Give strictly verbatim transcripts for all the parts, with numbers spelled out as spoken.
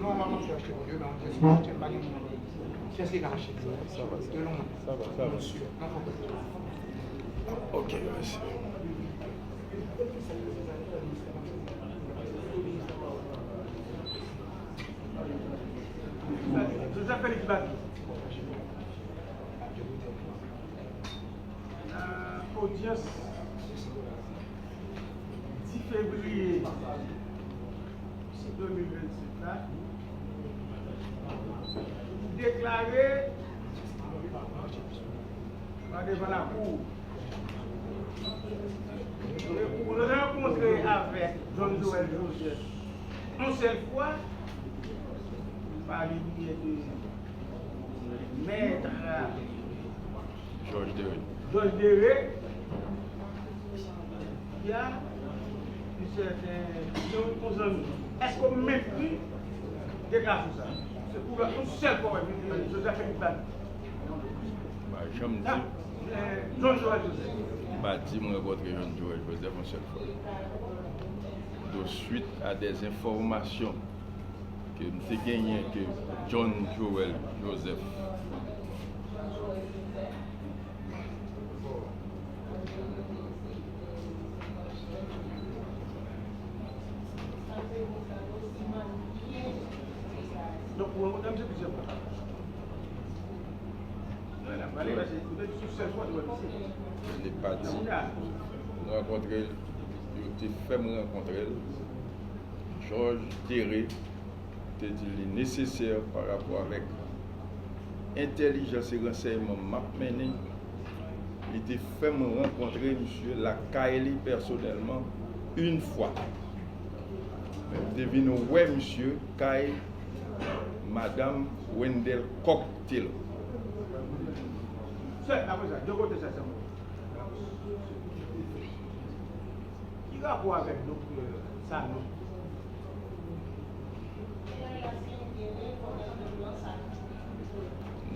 Non, mwen, mwen, mwen achte, mwen, mwen achte, mwen pa gen moun. Kiyès ki ka achte? Sa va, sa va. Sa va, sa va. Ok, mèsi. Joseph Félix Baty. Nan odyans dis fevriye de mil vennsenk la, deklare pa devan lakou. E pou rankontre avèk John Joël Joseph yon sèl fwa, pa limyè de Mèt Georges Déré. Georges Déré, ki a yon sèten yon zanmi. Èske w menm ki deklarasyon sa? Se pou yon sèl fwa, Joseph Félix Baty. Ba, janm di. John Joël Joseph. Ba, di m rankontre John Joël Joseph yon sèl fwa. Donc, suite à des informations ke m te genyen ke John Joël Joseph Donk, ou rankontre misye plizyè fwa. Mwen ap pale paske poutèt sou sèl fwa nou wè misye. Li pa di. Kounye a, nou rankontre l, yo te fè m rankontre l. Georges Déré te di li nesesè pa rapò avèk entèlijans e ransèyman m ap mennen. Li te fè m rankontre misye lakay li pèsonèlman yon fwa. M te vin wè misye kay madanm Wendell Coq Taylor. Sè, apre sa, de kote sa, sè mwen. Ki rapò avèk, donk, sa non?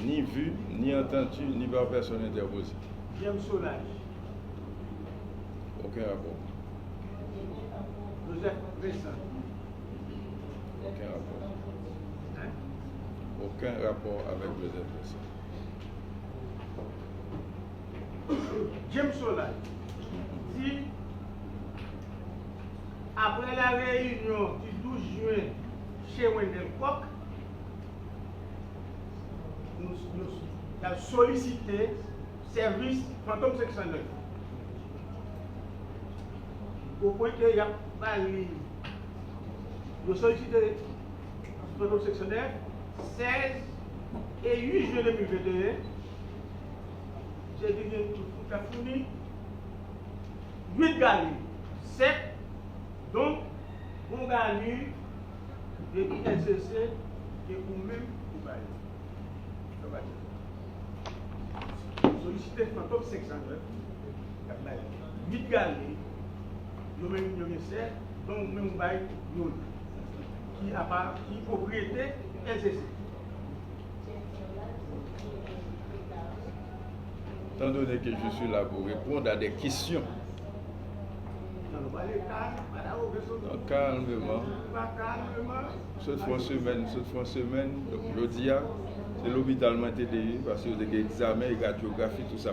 Ni vu, ni entendu, ni par personne interposée. James Solages. Aucun rapport. Joseph Vincent. Aucun rapport. Hein? Aucun rapport avec Joseph Vincent. James Solages di, après la réunion du douze juin chez Wendell Coq, nou, nou, y ap solisite sèvis Fantom senk san nèf. O pwen ke y ap ba li, yo solisite Fantom senk san nèf, sèz e uit jen de mil venteyen, misye di gen pou ta founi uit galil, sèt, donk, yon galil depi L C C, ke ou menm ou bay. Sa pa di. Solisite Fantom senk san nèf, y ap bay uit galil, yo menm yo gen sèt, donk ou menm ou bay youn. Ki apa, ki pwopriyete L C C. Étant donné que je suis là pour répondre à des questions. Non, kalmeman. Sot fè yon semèn, sot fè yon semèn. Donk, jodi a, se lopital mwen te deye, paske yo te gen egzamen, radyografi, tout sa.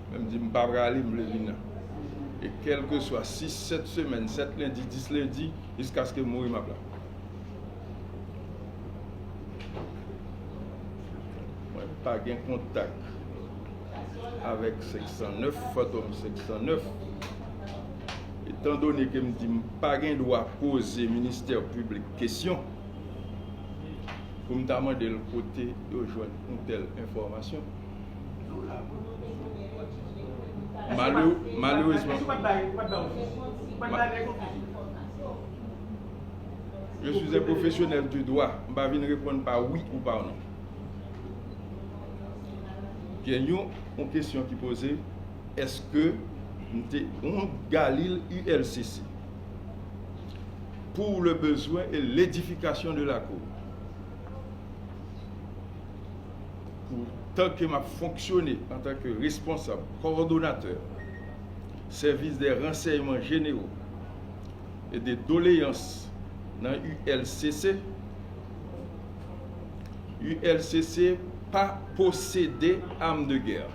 Men m di, m pa prale, m vle vin la. E kèlkeswa sis, sèt semèn, sèt lendi, dis lendi, jiskaske m mouri, m ap la. Mwen pa gen kontak avèk senk san nèf, Fantom senk san nèf. Etan done ke m di m pa gen dwa poze ministè piblik kesyon pou m ta mande l kote yo jwenn yon tèl enfòmasyon. Malere-, malerezman, je suis un professionnel du droit. M pa vin reponn pa wi ou pa non. Gen yon, yon kesyon ki poze, èske m te yon galil U L C C pour le besoin et l'édification de la cour? Pou tan ke m ap fonksyone antanke responsab, kowòdonatè, sèvis dè ransèyman jenewo, e de doléances nan U L C C, U L C C pa posede arme de guerre.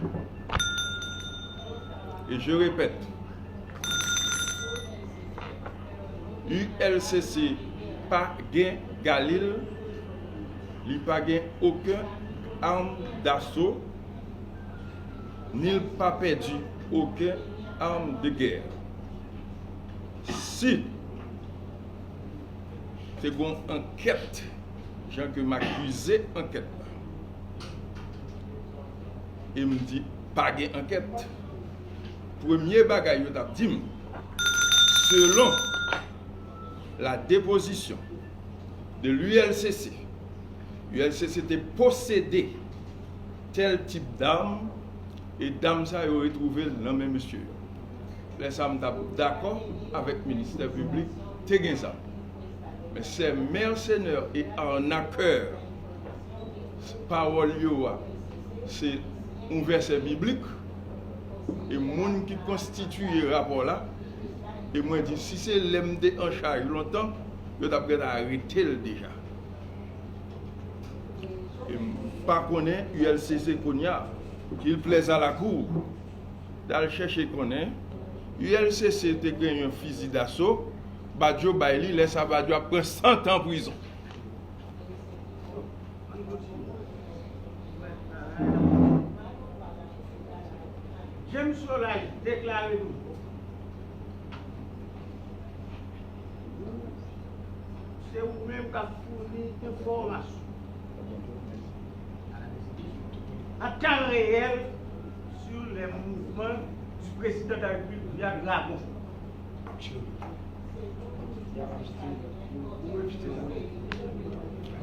Et je répète, U L C C pa gen Galil, li pa gen okenn arme d'assaut, ni l pa pèdi okenn arme de guerre. Si te gon ankèt, jan ke m akize ankèt la, e m di pa gen ankèt, premye bagay yo t ap di m, selon la déposition de l'U L C C, U L C C te posede tèl tip dam, e dam sa yo retwouve l nan men mesye yo. Lè sa a, m t ap dakò avèk ministè piblik te gen zam. Men ces mercenaires et arnaqueurs, pawòl yo a, se yon vèsè biblik, e moun ki konstitiye rapò la, e mwen di, si se lè m te an chaj lontan, yo t ap gentan arete l deja. E m pa konnen U L C C kounye a, qu'il plaise à la cour, dal chèche konnen, U L C C te gen yon fizi daso, Badio bay li, lè sa Badio ap pran san tan prizon. James Solages deklare nou, se ou menm k ap founi enfòmasyon an tan reyèl sur les mouvements du président de la République via Dragon.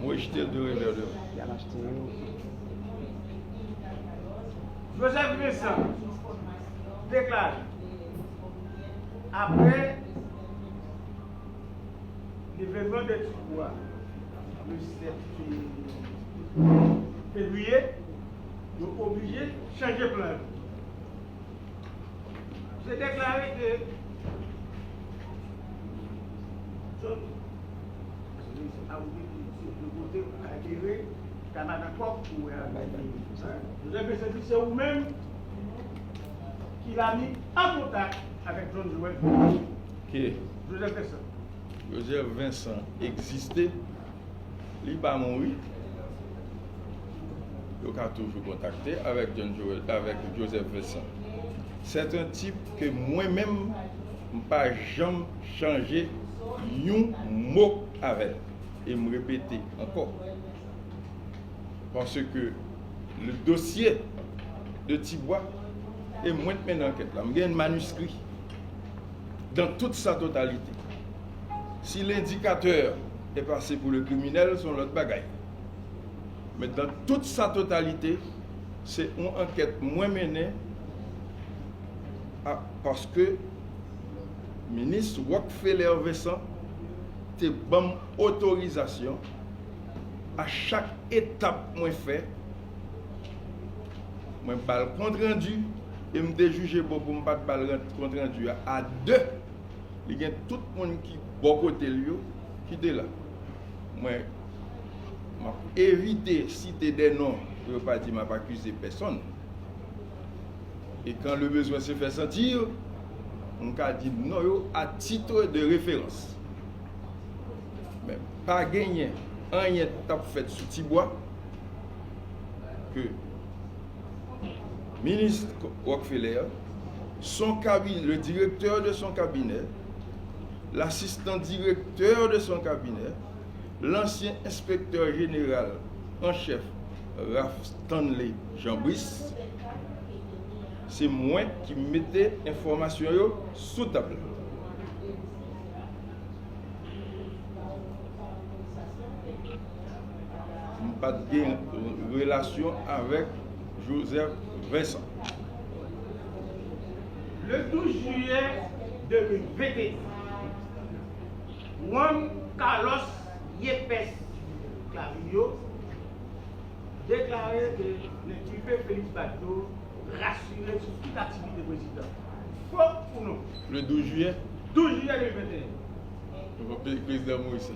Mwen jete l de revè de. Joseph Vincent deklare, apre levenman de Tibwa, le sèt fevriye, yo oblije chanje plan yo. Se deklare ke zòn Awoudi, se de kote Kayere, Kananan Kòk, ou wè a. Joseph Vincent di se ou menm ki la mi an kontak avèk John Joel. Ke Joseph Vincent. Joseph Vincent egziste, li pa mouri. Yo ka toujou kontakte avèk John Joel, avèk Joseph Vincent. C'est un type ke mwen menm, m pa janm chanje yon mo avè l. E m repete ankò. Paske le dosye de Tibwa, e mwen t mennen ankèt la. M gen maniskri dans toute sa totalité. Si l'indikateur est passé pour le criminel, se yon lòt bagay. Men dans toute sa totalité, se yon ankèt mwen mennen a, paske minis Rockefeller Vincent te ban m otorizasyon a chak etap mwen fè, mwen ba l kontrandi e m te jije bon pou m pa t ba l kontrandi a, a de. Li gen tout moun ki bò kote l yo ki te la. Mwen, m ap evite site de non pou yo pa di m ap akize pèsonn. Et quand le besoin se fait sentir, m ka di non yo à titre de référence. Men pa genyen anyen t ap fèt sou Tibwa ke minis Rockefeller, son cabinet, le directeur de son cabinet, l'assistant directeur de son cabinet, l'ancien inspecteur général en chef Ralph Stanley Jean Brice, se mwen ki mete enfòmasyon yo sou tab la. M pa t gen relasyon avèk Joseph Vincent. Le douz jiyè de mil venteyen, Juan Carlos Yepes Clavillo deklare ke l enkipe Félix Badio rasire sou tout aktivite prezidan. Fo ou non? Le douz jiyè? Douz jiyè de mil venteyen. Prezidan Moïse.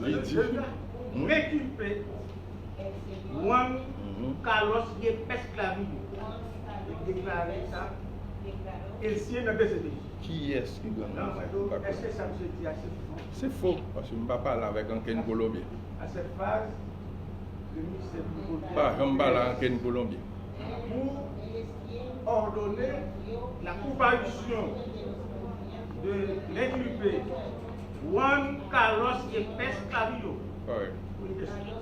Li di, hmm? Enkipe Juan Carlos Yepes Clavillo. Li deklare sa, e l siyen nan D C P J. Kiyès ki pran nan? Èske sa misye di a se fo? Se fo, paske m pa pale avèk ankenn Kolonbyen. A cette phase, le ministère public. Pa janm pale ak ankenn Kolonbyen. Pour ordonner la comparution de l'inculpé Juan Carlos Yepes Clavillo. Correct. Pour une question.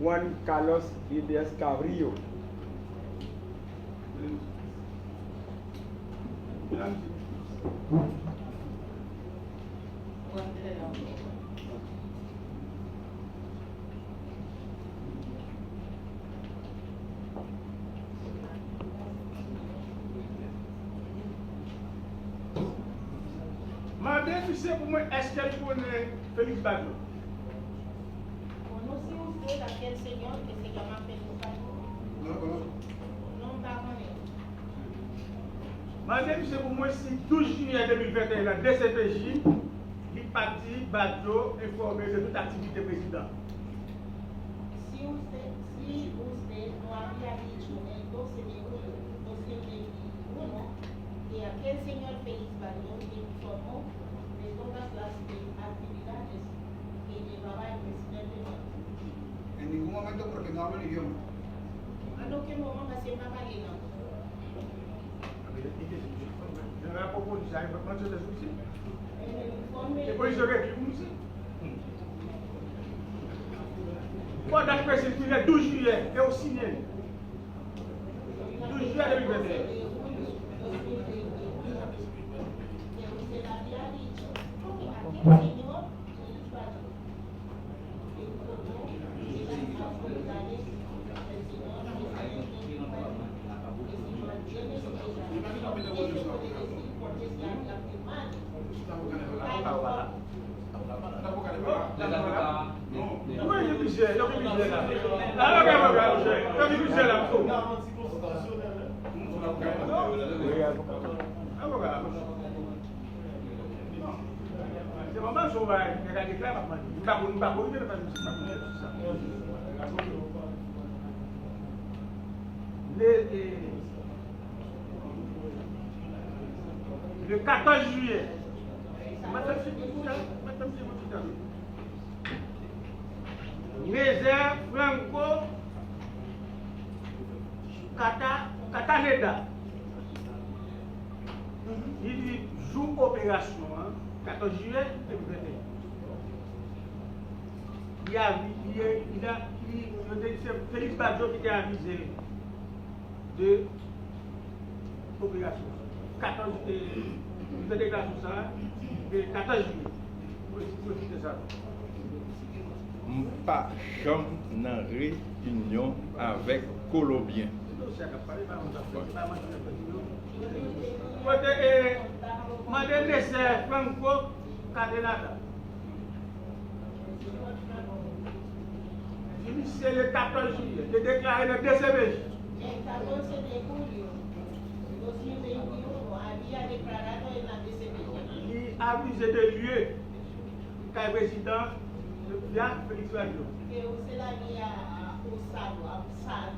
Juan Carlos Yepes Clavillo. Mande misye pou mwen, èske li konnen Félix Badio? ¿Conoce usted a aquel señor que se llama Félix Badio? No lo conozco. No, m pa konnen. Mande misye pou mwen si douz jiyè de mil venteyen nan D C P J, li pa t di Badio enfòme de tout aktivite prezidan. Si usted, si usted no había dicho el doce de julio dos mil veintiuno que aquel señor Félix Badio informó de todas las actividades que llevaba el presidente Maduro. En ningún momento, porque no hablo el idioma. An okenn moman, paske m pa pale lang. Jan rapò polis la, e pa manti yo te sou misye. E polis yo rete pou misye. Fò dat presiz, li lè douz jiyè, e yo siyen li. Douz jiyè de mil venteyen. Yo gen plizyè, yo gen plizyè la. Yo gen plizyè la. Se manman sou bay, nèg a deklare m ap mande. M pa konn, m pa konn, m pa konn, m pa konn sa. Le, eh, le katòz jiyè, madanm se ki sa? Madanm se ki sa? Nézè Franco Cata-, Cataneda. Li di jou operasyon an, katòz jiyè de mil venteyen. Li avi-, li, li, li, li, se Félix Badio ki te avize l de operasyon. Katòz, eh, li fè deklarasyon sa a, eh, katòz jiyè. Mwen, mwen site sa. M pa janm nan reyinyon avèk Kolonbyen. Kote, eh, mande mesye Franco Cadenata. Li di se le katòz jiyè, te deklare nan D C P J. El catorce de julio de dos mil veintiuno había declarado en la D C P J. Li avize de lye kay prezidan via Félix Badio. Que usted había usado, abusado,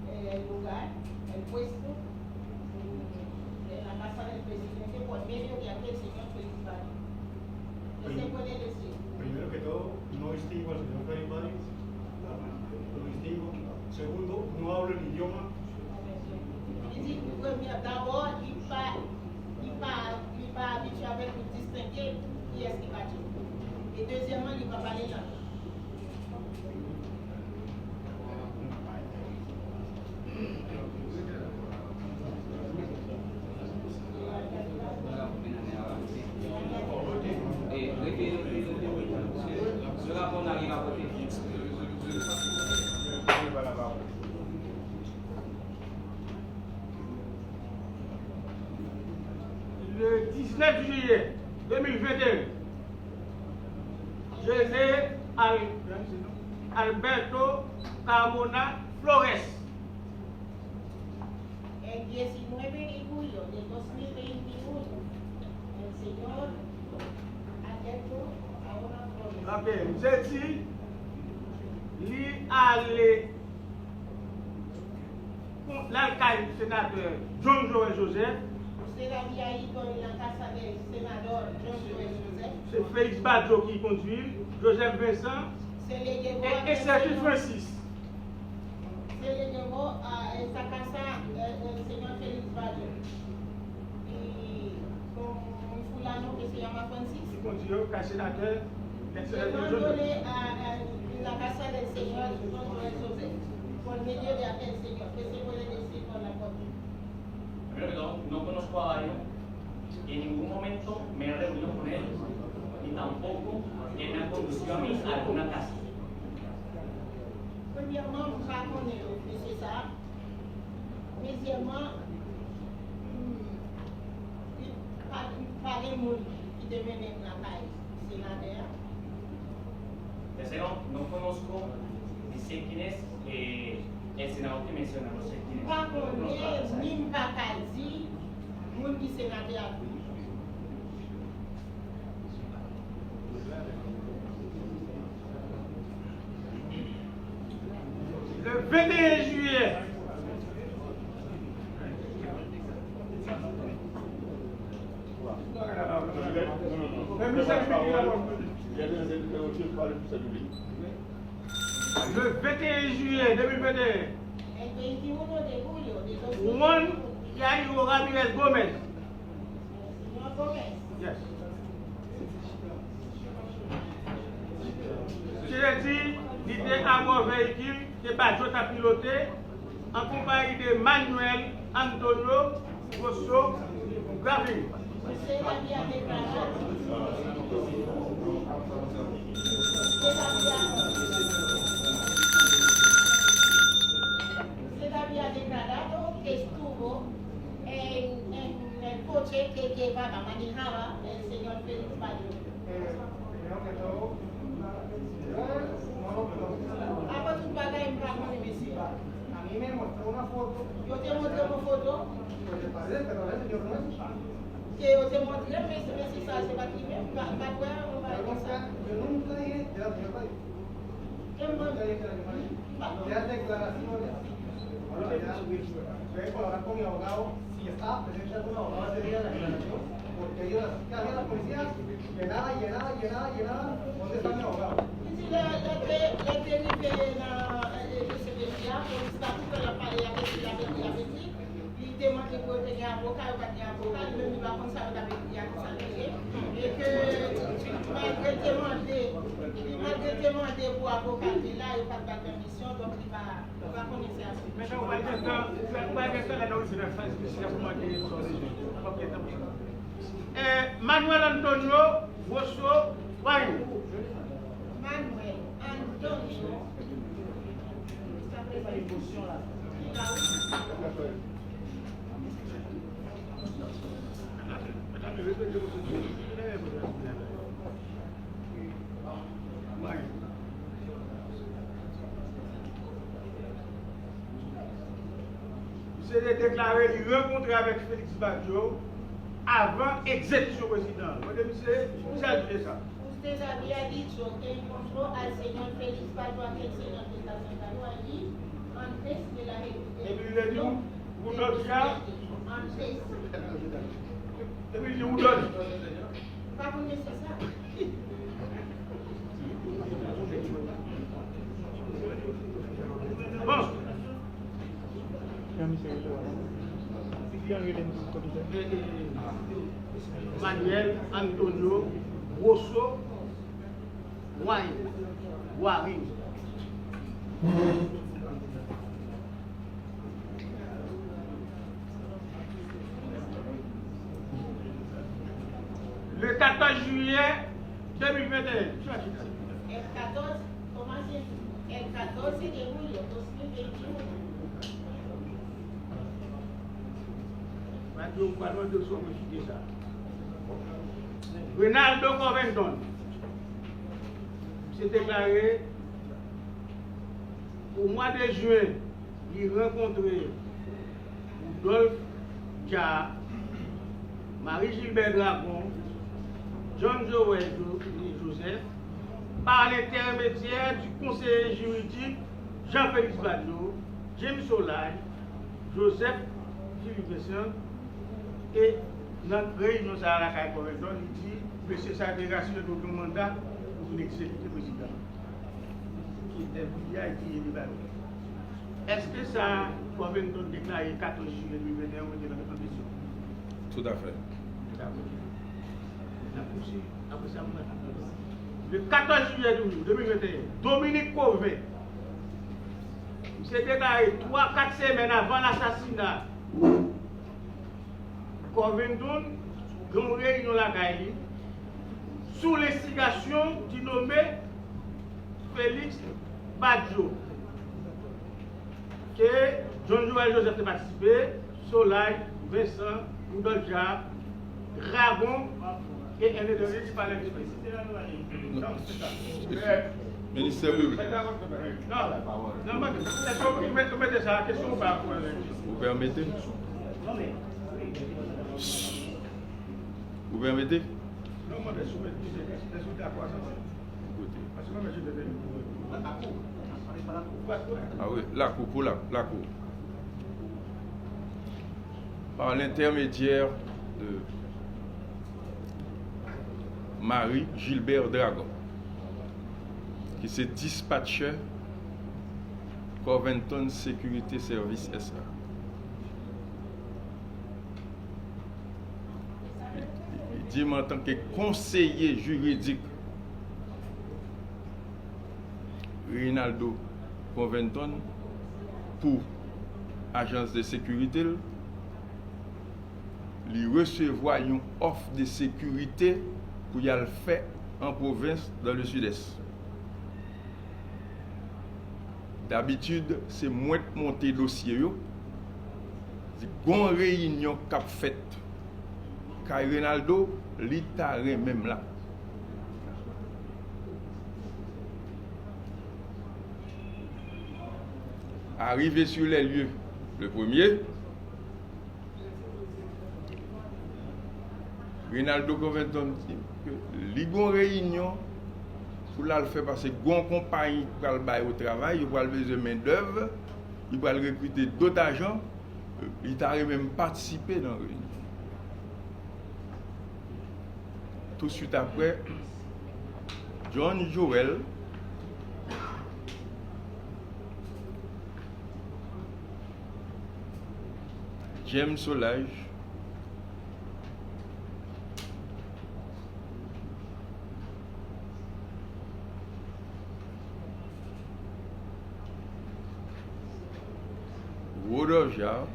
eh, el lugar, el puesto, de la casa del presidente por medio de aquel señor Félix Badio. ¿Qué se puede decir? Primero que todo, no distingo al señor Félix Badio. No distingo. Segundo, no hablo el idioma. Li di, premye, dabò, li pa, li pa, li pa abitye avèk pou distenge kiyès ki Badio. E dezyèmman, li pa pale lang. Le diznèf jiyè de mil venteyen, José Al-, Alberto Carmona Flores. En diecinueve de julio de dos mil veintiuno, el señor Alberto Gaona Flores. Ok, misye di li ale l al kay senatè John Joël Joseph. Usted había ido en la casa del senador John Joël Joseph. Se Félix Badio ki kondui l, Joseph Vincent e Sergio Francis. Se le llevó a esa casa, eh, el señor Félix Badio. Y con un fulano que se llama Francis. Ki kondui yo kay senatè, èks senatè John Joël. Llevándole a, a la casa del señor John Joël Joseph por medio de aquel señor que se puede decir por la corte. Primero que todo, no conozco a Badio, en ningún momento me he reunido con él, ni tampoco él me ha conducido a mí a alguna casa. Premyèman, m pa konnen mesye sa a. Dezyèmman, m, li pa, pa gen moun ki te mennen m lakay senatè a. Tercero, no conozco ni sé quién es, eh, el senador que menciona, no sé quién es. M pa konnen, ni m pa ka di moun ki senatè a tou. Le vingt et un juillet. Le vingt et un juillet deux mille vingt et un, Juan Jairo Ramirez Gomez. Yes. Misye di li te abò veyikil ke Badio t ap pilote an konpayi de Manuel Antonio Rosso Guarin. Usted había declarado que estuvo en, en el coche que llevaba, manejaba el señor Félix Badio. Avan tout bagay, m pa konnen mesye a. Yo te montre m yon foto. Ke yo te montre m mesye, mesye sa, se pa t li menm. M pa, m pa t wè yon bagay konsa. Yo nunca dije de la señora Badio. Nunca dije de la señora Badio. Las declaraciones. Ahora ya, yo he colocado con mi abogado, si estaba presente algún abogado ese día en la declaración, porque ellos hacían la policía, llenaba, llenaba, llenaba, llenaba, ¿dónde está mi abogado? Li di lè, lè te, lè te rive nan, eh, eh, C P J a, polis la, tout tan l ap pale, y ap ekri, y ap ekri, y ap ekri. Li te mande pou yo te gen avoka, yo pa t gen avoka, li menm li pa konn sa yo t ap ekri a, ki sa l te ye. E ke malgre l te mande, malgre l te mande pou avoka l te la, yo pa t ba l pèmisyon, donk li pa, li pa konnen se avoka. Men sa, ou pral gen tan, ou pral gen tan la nan rizyon nan faz difisil la pou mande sa w bezwen. W ap gen tan pou sa. Eh, Manuel Antonio Rosso Guarin. Manuel Antonio. Misye te deklare li rankontre avèk Félix Badio avan egzekisyon prezidan an. Mande misye, ki sa l di de sa? Usted había dicho que encontró al señor Félix Badio, aquel señor que está sentado allí, antes de la ejecución. Epi li te di ou, ou jodi a. Antes. Epi li di ou jodi. Pa konn mesye sa. Bon. Jan misye rele w la. Jan rele m komisè. Manuel Antonio Rosso Guarin. Guarin. Le quatorze juillet deux mille vingt et un. El catorce, ¿cómo así? El catorce de julio dos mil veintiuno. Mwen di w, mwen mande w si w mwen site sa. Renaldo Covington. Se deklare O mwa de jen, li rankontre Rudolph Jaar, Marie Gilbert Dragon, John Joël Jo-, Joseph, par l'intermédiaire du conseiller juridique Jean Félix Badio, James Solage, Joseph Philippe Vincent, e nan reyinyon sa a lakay Covington, li di, mesye sa a te rasire nou gen yon manda pou vin egzekite prezidan. Ki F B I ki rele ba yo. Èske sa Covington deklare katòz jiyè de mil venteyen mete nan kesyon? Tout à fait. Dakò. N ap pouse. Apre sa, mwen ap le katòz jiyè de mil venteyen, Dominique Cauvin, misye deklare twa, kat semèn avan lasasina Covington, gen yon reyinyon lakay li, sou lenstigasyon di nome Félix Badio, ke John Joël Joseph te patisipe, Solage, Vincent, Rudolph Jaar, Dragon, e N D W ki pale eksprè. Ministè piblik. Non, non, mwen, èske w mete, mete sa, kesyon ou pa pou Vous permettez? Vous permettez? Non, mwen, èske w mete, èske w dakò sa? Écoutez. Èske w mete, ah oui, lakou, pou la, lakou. Par l'intermédiaire de Marie Gilbert Dragon, ki se dispatcher Covington Security Service S A. Li, li, li di m antanke konseye jiridik Reynaldo Covington pou ajans de sekirite l, li resevwa yon òf de sekirite pou y al fè an pwovens, dans le Sud-Est. Dabitid, se mwen k monte dosye yo. Di gon reyinyon k ap fèt kay Reynaldo, li ta renmen m la. Arrivé sur les lieux, le premier, Reynaldo Covington di ke li gon reyinyon pou l al fè, paske gon konpayi k pral ba yo travay, yo pral bezwen mendèv, li pral rekrite dòt ajan, li ta renmen m patisipe nan reyinyon. Tousuit apre, John Joël, James Solage, Rudolph Jaar,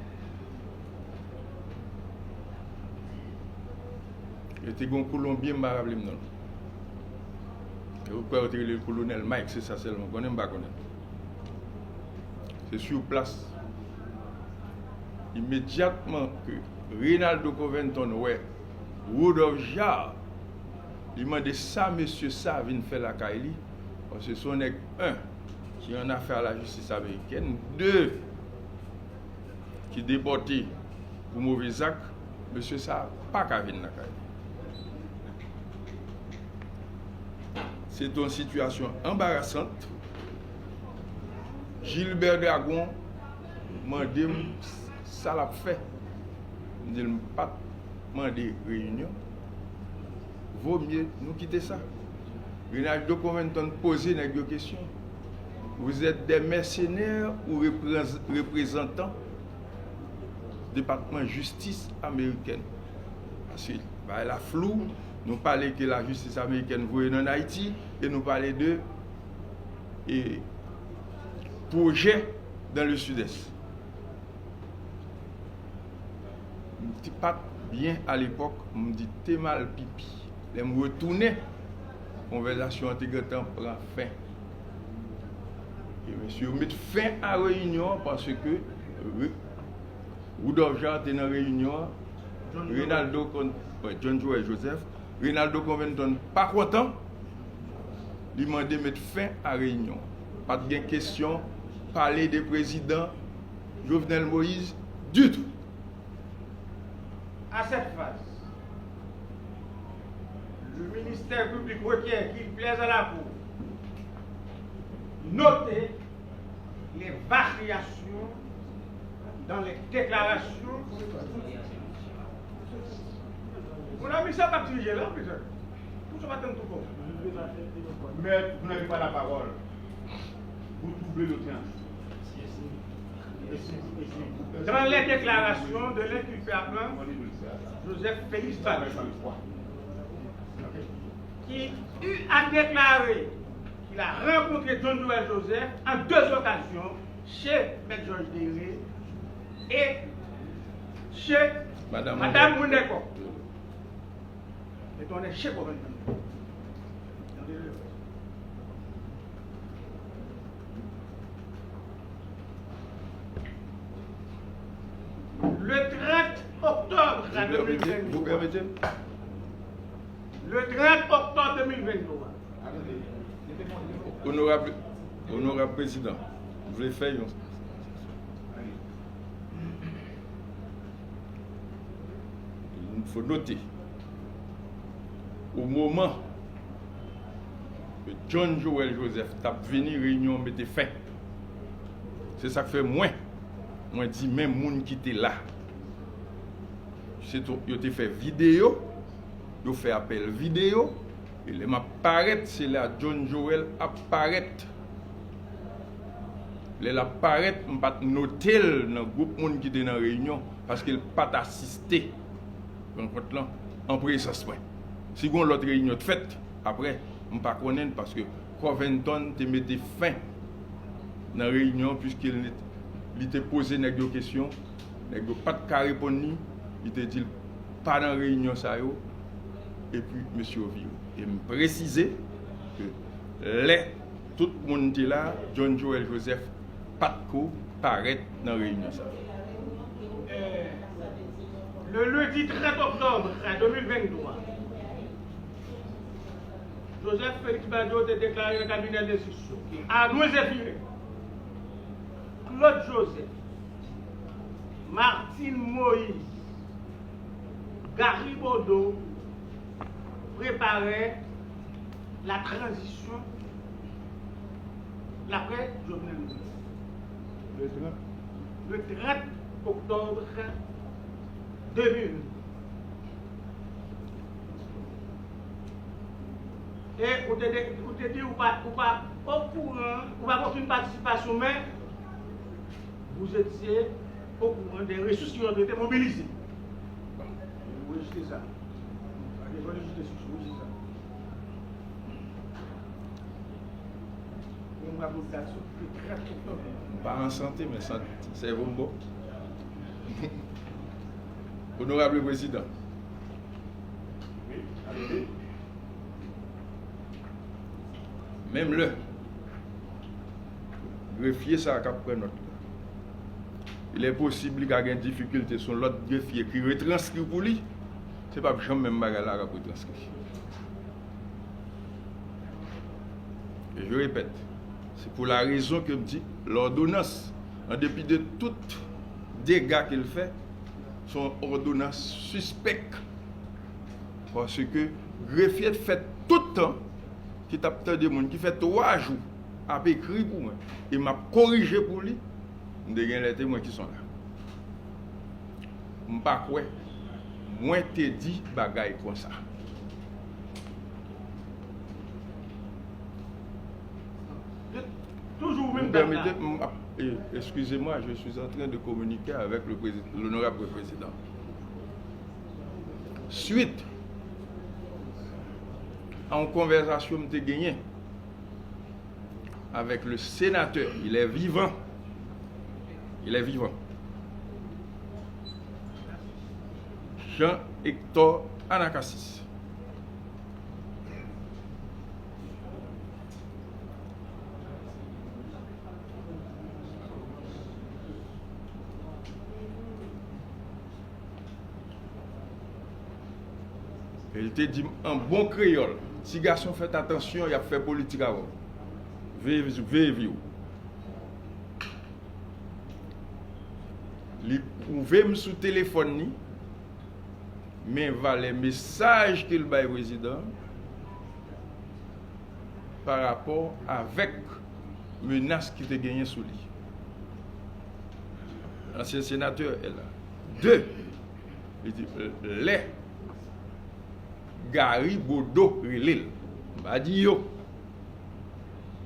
e te gen yon Kolonbyen, m pa raple m non l. E ou kwè yo te rele l Kolonèl Mike, se sa sèlman m konnen, m pa konnen. Se sou plas. Imedyatman ke Reynaldo Covington wè Rudolph Jaar, li mande sa mesye sa vin fè lakay li, paske se yon nèg, en, ki an afè a lajistis amerikèn, de, ki depòte pou move zak, mesye sa pa ka vin lakay li. Se te yon sitiyasyon anbarasant. Gilbert Dragon mande m sa l ap fè. M di l m pa t mande reyinyon. Vo mye nou kite sa. Reynaldo Covington poze nèg yo kesyon. Vous êtes des mercenaires ou reprez-, reprezantan Depatman Jistis amerikèn? Paske bagay la flou, nou pale ke lajistis amerikèn voye n ann Ayiti, e nou pale de, e, pwojè dans le Sud-Est. M te pa t byen alepòk, m di te mal pipi. Lè m retounen, konvèsasyon an te gentan pran fen. E mesye yo met fen a reyinyon an paske Re-, Rudolph Jaar te nan reyinyon an. Reynaldo Con-, wè, John Joël Joseph. Reynaldo Covington pa kontan. Li mande met fen a reyinyon an. Pa t gen kesyon Pale de prezidan Jovenel Moïse ditou. À cette phase, le ministère public requiert qu'il plaise à la Cour noter les variations dans les déclarations. Mon ami, sa pa dirije la, mezanmi. Pou sa pa tann tou bon. Maître, vous n'avez pas la parole. Vous troublez l'audience. Dans les déclarations de l'inculpé appelant Joseph Félix Badio, qui eut à déclarer qu'il a rencontré John Joël Joseph en deux occasions chez Maître Georges Déré et chez Madame Madame Mounecor. Mete yon nèg chèk wè menm. Le trente octobre deux mille vingt-trois. Le trente octobre deux mille vingt-trois. Onorab, onorab prezidan, m vle fè yon Fò note, o moman ke John Joël Joseph t ap vini, reyinyon an mete fen. Se sa k fè mwen, mwen di men moun ki te la. Se tou, yo te fè videyo, yo fè apèl videyo, e lè m ap parèt, se la John Joël ap parèt. Lè l ap parèt, m pa t note l nan gwoup moun ki te nan reyinyon, paske l pa t asiste rankont lan an prezans mwen. Si gen yon lòt reyinyon t fèt apre, m pa konnen l, paske Covington te mete fen nan reyinyon, piske li, li te poze nèg yo kesyon, nèg yo pa t ka reponn li, li te di l pa nan reyinyon sa yo, epi mesye yo vire. E m presize ke lè tout moun te la, John Joël Joseph pa t ko parèt nan reyinyon sa. Le lundi trente octobre deux mille vingt-trois, Joseph Félix Badio te deklare nan kabinè de enstriksyon ke Arnoul Zéphirin, Claude Joseph, Martine Moïse, Gary Bodeau preparè la tranzisyon laprè Jovenel Moïse. Le trente. Le trente octobre deux mille. E ou te, de- ou te di ou pa, ou pa okouran, ou pa gen okenn patisipasyon, men vous étiez au courant des ressources qui ont été mobilisées. Ou rejte sa. Pa gen jwenn jis de sou, ou rejte sa. Yon rapòl sa sou le trente octobre. M pa an sante, men sant-, sèvo m bon. Onorab Prezidan. Menm lè grefye sa a k ap pran nòt la, il est possible li ka gen difikilte, se yon lòt grefye ki retranskri pou li, se p ap janm menm bagay la k ap retranskri. E je répète, c'est pour la raison que m di, lòdonans, an depi de tout dega ke l fè, se yon òdonans sispèk. Paske grefye t fè tout tan ki t ap tande moun ki fè twa jou ap ekri pou mwen e m ap korije pou li, m te gen lè te mwen ki son la. M pa kwè mwen te di bagay konsa. Toujou menm dat la. Vous permettez, m ap, eh, excusez-moi, je suis en train de communiquer avec le président, l'honorable président. Suite a yon konvèsasyon m te genyen avec le sénateur, il est vivant, il est vivant, Jean Hector Anacacis. E l te di m an bon kreyòl, "Ti gason, fèt atansyon, y ap fè politik avè w. Veye, veye vi w." Li pwouve m sou telefòn li, men valè mesaj ke l bay prezidan an pa rapò avèk menas ki te genyen sou li. Ansyen senatè L A. De, li di, lè Gary Bodeau rele l, m pa di yo.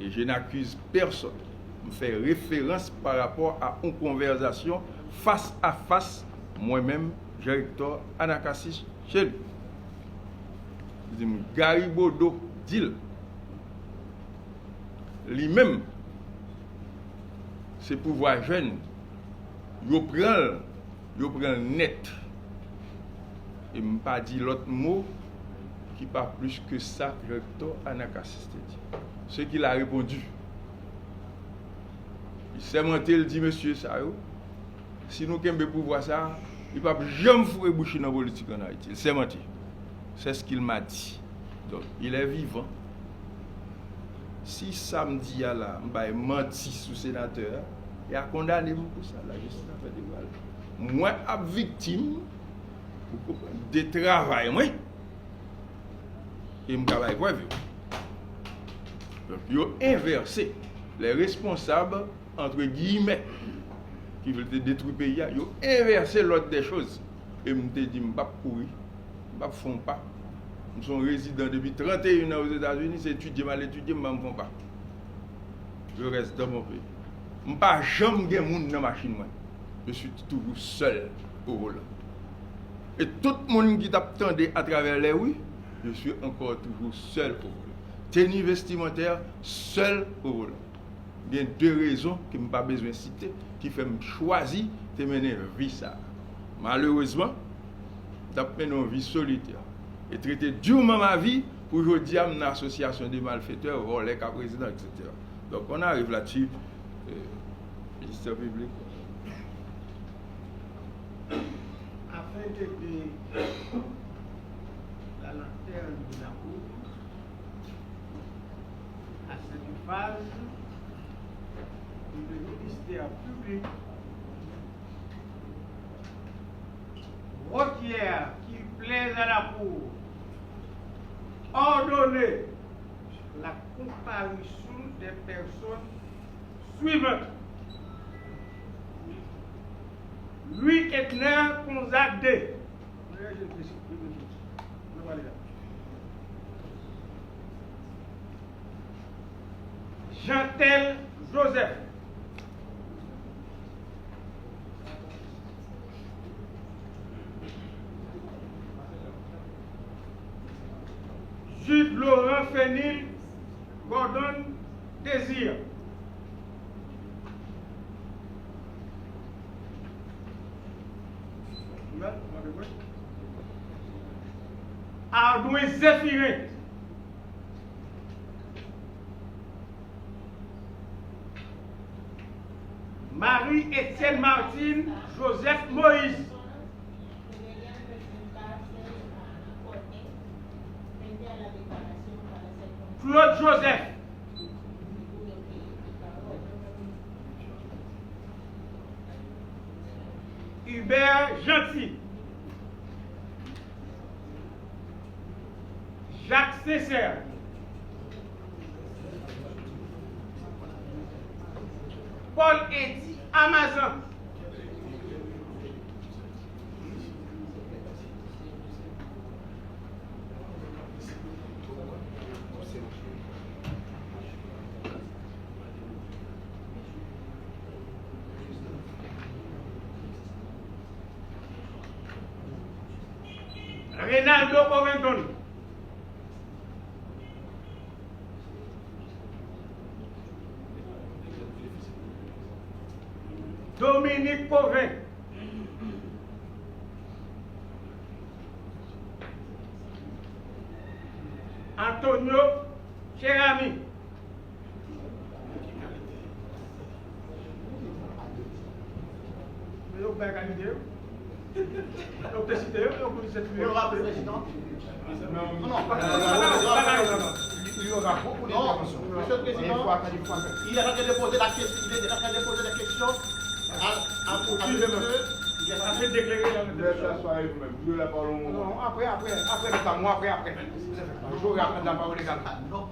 Et je n'accuse personne. M fè referans pa rapò a yon konvèsasyon fas a fas, mwen menm, Jean Hector Anacacis, Cheli. Li di m, Gary Bodeau di l, li menm, se pouvwa jèn, yo pran l, yo pran l nèt. E m pa di lòt mo ki pa plis ke sa Jean Hector Anacacis te di. Ce qu'il a répondu. Li sèmante, l di mesye sa yo, si nou kenbe pouvwa sa a, li p ap janm foure bouch li nan politik ann Ayiti. Li sèmante. C'est ce qu'il m'a dit. Donc, il est vivant. Si sa m di a la, m bay manti sou senatè a, y a kondane m pou sa, lajistis ap fè devwa l. Mwen ap viktim, ou konprann, de travay mwen, e m ka bay prèv yo. Donk, yo envèse. Les responsables, entre guillemets, ki vle te detwi peyi a, yo envèse l'ordre des choses. E m te di, m p ap kouri, m p ap fè yon pa. M se yon rezidan depi trannteyen an Ozetazini, se etidye m al etidye, m pa m fè yon pa. Je reste dans mon pays. M pa janm gen moun nan machin mwen. Je suis toujours seul au volant. E tout moun ki t ap tande atravè lè wi, je suis encore toujours seul au volant. Tenue vestimentaire, seul au volant. Gen de rezon ke m pa bezwen site ki fè m chwazi te mennen vi sa a. Malerezman, m t ap mennen yon vi solitè e trete durement ma vie pou jodi a m nan asosyasyon de malfetè, vòlè, ka prezidan, et cetera. Donc, on arrive là-dessus, euh, ministère public. Afin d'aider la lanterne de la Cour à cette phase où le ministère public requiert qu'il plaise à la Cour ordonner la comparution des personnes suivantes. Louis Edner Konza deux. Jeantel Joseph. Jude Laurent Fenil Gordon Désir. Ardouin Zéphirin. Marie Etienne Martine Joseph Moïse. Claude Joseph. Hubert Jeanty. Jacques Sincère. Paul Eddy Amazan. Reynaldo Covington. Dominique Cauvin. Antonio Cheramy. Yo bay kalite yo. Yo te site yo, yo pou site yo. Onorab prezidan. Non, non. Onorab prezidan. Non, mesye le prezidan, il est en train de poser la question, il est en train de poser des questions à, à, à monsieur Déclaré dans le Laisse la soirée pour même. Vous jouez la parole au moment. Non, après, après, après, notamment, après, après. J'aurai à prendre la parole également.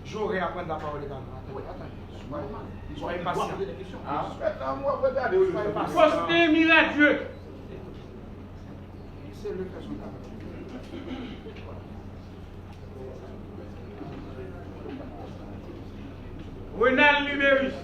J'aurai à prendre la parole également. Attendez, attendez. Soyez patient. Ah, faites un mot, après, regardez, oui. Soyez patient. Faustin Miradieu. C'est le cas. Renald Lubérice.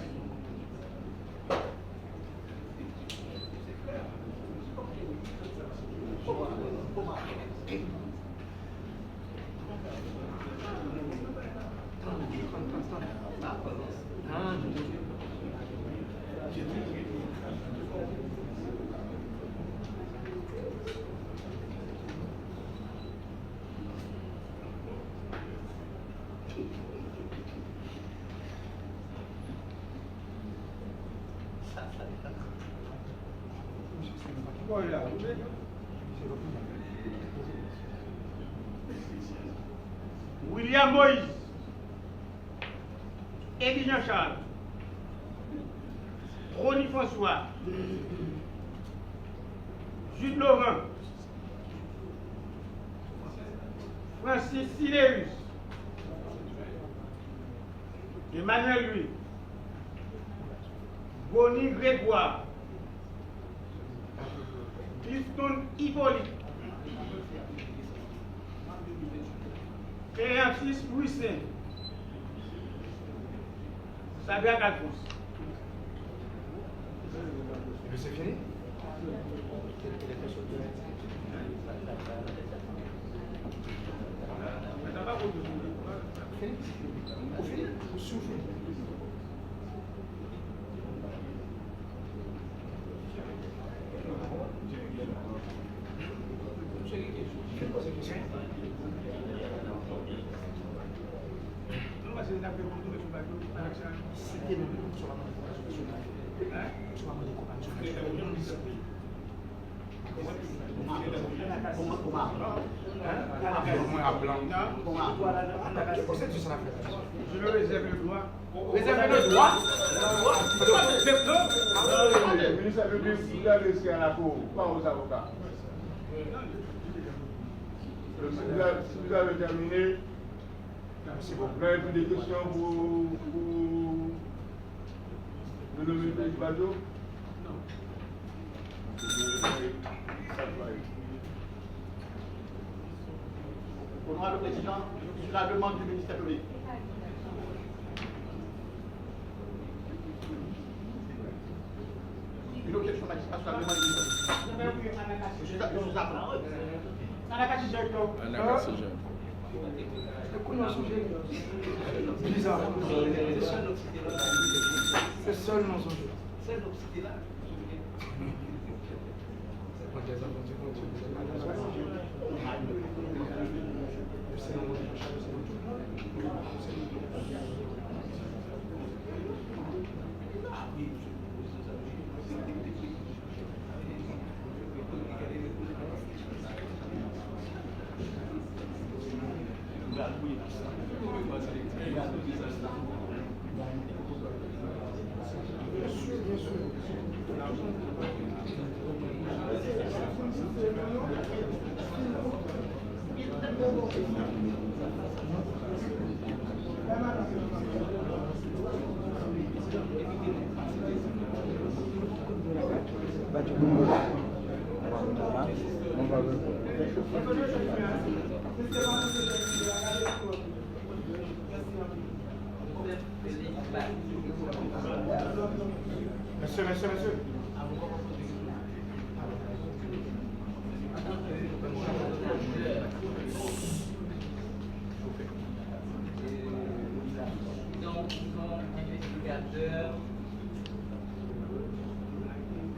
William Moïse, Eddy Jean Charles, Rony François, Jude Laurent, Francis Sideus, Emmanuel Louis, Bony Grégoire, Clifton Hyppolite, Cléantis Louissaint, Sadrac Alphonse. Epi se fini? Fini? Ou fini? Ou si w fini? Je me réserve le droit. Réserve le droit. Minis piblik, vous adressez à la Cour, pas aux avocats. Si vous avez, si vous avez terminé, vous avez plus de questions pour, pour Honorable Bajo. Honorable Président, sur la demande du ministère public. Une objection magistrale sur la demande du ministère public. Je suis à, je suis à. Anakati Jèk. Anakati Jèk. Bizarre. C'est seulement son jeu. Mesye, mesye, mesye. Donk, se yon envestigatè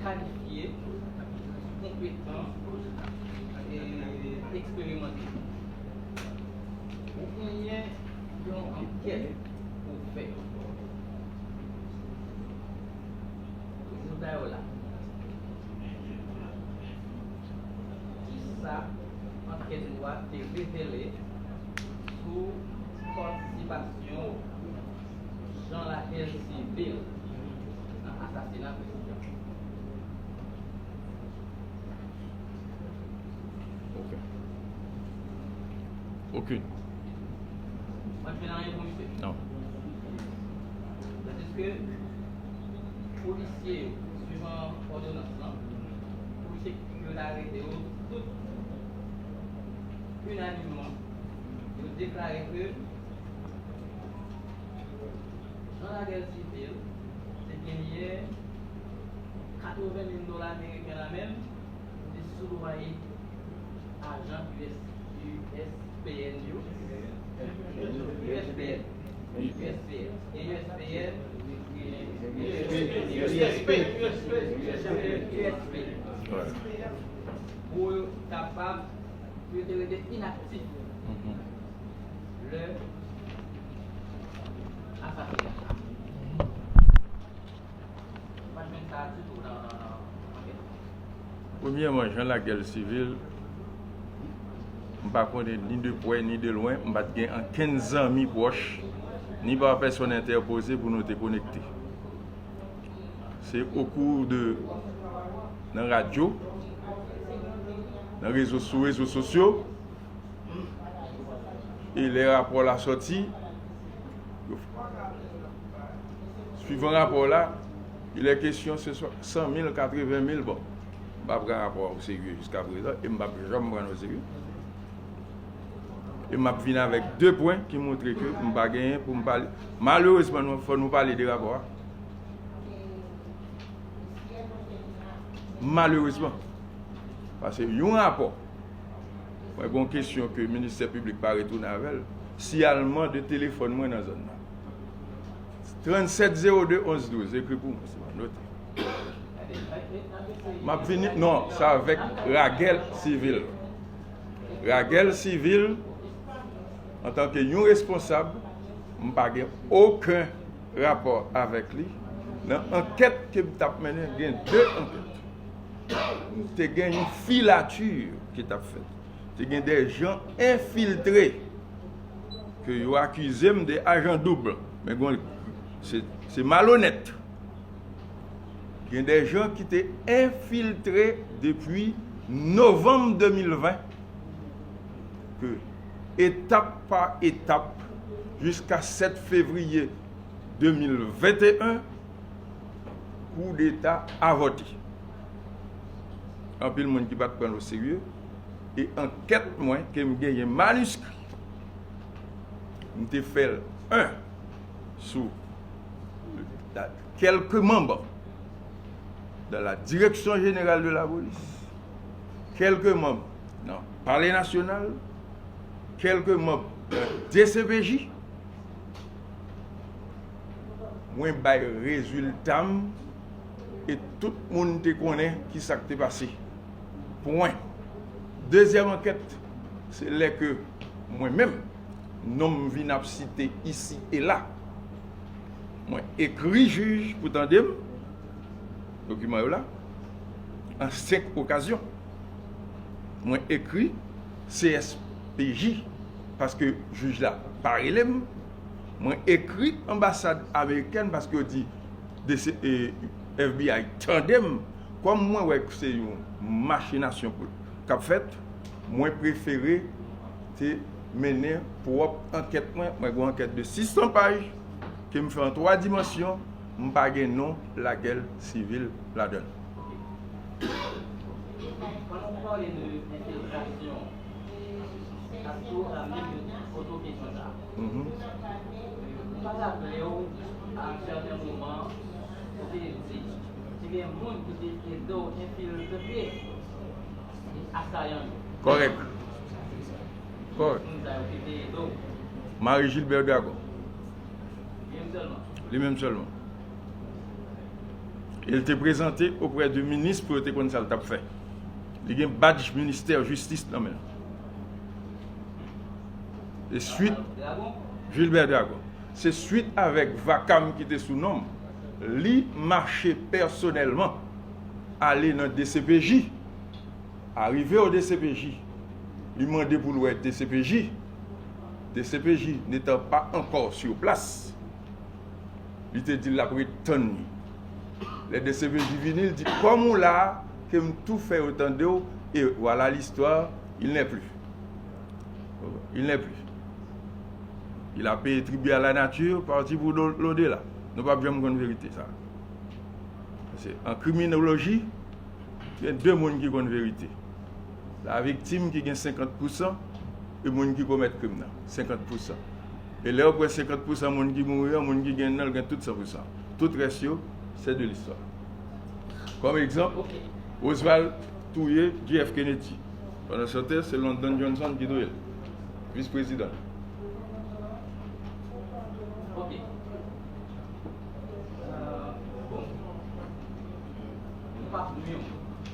kalifye, konpetan e eksperimante. Ou genyen yon ankèt pou w fè. Rezilta yo la. Kisa ankèt ou a te revele sou patisipasyon Jean Lahèle Civil nan asasina prezidan? Okenn. Mwen fè nan yon komisè. Non. Tandis ke polisye yo, swivan òdonans lan, polisye yo t arete yo tout inanimman, yo deklare ke Jean Laguerre Civil te genyen katreven mil dola ameriken nan men l, li sou dwa ajan U S, U S P N yo. U S P N. U S P N. E U S P N, U S P, U S P, U S P. Pou yo kapab, pou yo te rete inaktif lè asasina. Premyèman, Jean Laguerre Civil, m pa konnen ni de prè ni de lwen, m pa t gen ankenn zanmi pwòch, ni pa pèsòn entèpoze pou nou te konekte. Se okou de, nan radyo, nan rezo, sou rezo sosyo, e lè rapò la sòti, yo, swivan rapò la, il est question se san mil, katreven mil, bon, m pa pran rapò a o serye jiska prezan, e m p ap janm pran l o serye. E m ap vin avèk de pwen ki montre ke m pa genyen pou m pale. Malerezman, nou, fò nou pale de rapò a. Malerezman. Paske yon rapò, mwen gen yon kesyon ke ministè piblik pa retounen avè l, siyalman de telefòn mwen nan zòn nan. Trannsèt zewo de onz douz, ekri pou mwen, se mwen note. M ap vini, non, sa avèk Ragel Civil. Ragel Civil, antanke yon responsab, m pa gen okenn rapò avèk li. Nan ankèt ke m t ap mennen, gen de ankèt. Te gen yon filati ki t ap fèt. Te gen de jan enfiltre ke yo akize m de ajan doub. Men gen, se, se malonèt. Gen de jan ki te enfiltre depi novanm de mil ven, ke etap pa etap, jiska sèt fevriye de mil venteyen, koudeta avòte. Anpil moun ki pa t pran l o serye, e ankèt mwen ke m genyen maniskri, m te fè l, en, sou la, kèlke manm de la Direction Générale de la Police, kèlke manm nan Palè Nasyonal, kèlke manm nan D C P J, mwen bay rezilta m e tout moun te konnen ki sa k te pase. Pwen. Dezyèm ankèt, se lè ke mwen menm, non m vin ap site isi e la. Mwen ekri jij pou tande m, dokiman yo la, an senk okazyon. Mwen ekri C S P J, paske jij la pa rele m. Mwen ekri anbasad amerikèn paske yo di de se, e, F B I tande m. Kòm mwen wè ke se yon machinasyon pou, k ap fèt, mwen prefere te mennen pwòp ankèt mwen. Mwen gen yon ankèt de sis san paj ke m fè an twa dimansyon, m pa gen non Lagèl Sivil ladan l. Pandan w pale de enfiltrasyon, Tou la menm foto kesyon sa. Mhm. Ou pa raple w, a yon sèten moman, ou te di, te gen moun ki te ede w enfiltre asayan yo. Kòrèk. Kòrèk. Moun sa yo ki te ede w. Marie Gilbert Dragon. Li menm sèlman. Li menm sèlman. E l te prezante oprè de minis pou yo te konn sa l t ap fè. Li gen badj ministè jistis nan men l. E swit, Gilbert Dragon. Se swit avèk vakam ki te sou non m, li mache pèsonèlman ale nan D C P J. Arive o D C P J, li mande pou l wè D C P J. D C P J n'étant pas encore sur place, li te di l l ap ret tann li. Lè D C P J vini, l di, "Kòm ou la, ke m tou fè yo tande w, et voilà l'histoire, il n'est plus." Il n'est plus. Il a payé tribut à la nature, parti pour l'au-delà. Nou p ap janm konn verite sa. Paske an kriminoloji, gen de moun ki konn verite. Laviktim ki gen senkant pousan e moun ki komèt krim nan, senkant pousan. E lè w pran senkant pousan moun ki mouri an, moun ki gen nan l gen tout san pousan. Tout rès yo, c'est de l'histoire. Kòm egzanp, Oswald touye J F Kennedy. Pandan se tan, se Lyndon Johnson ki touye l, vis prezidan.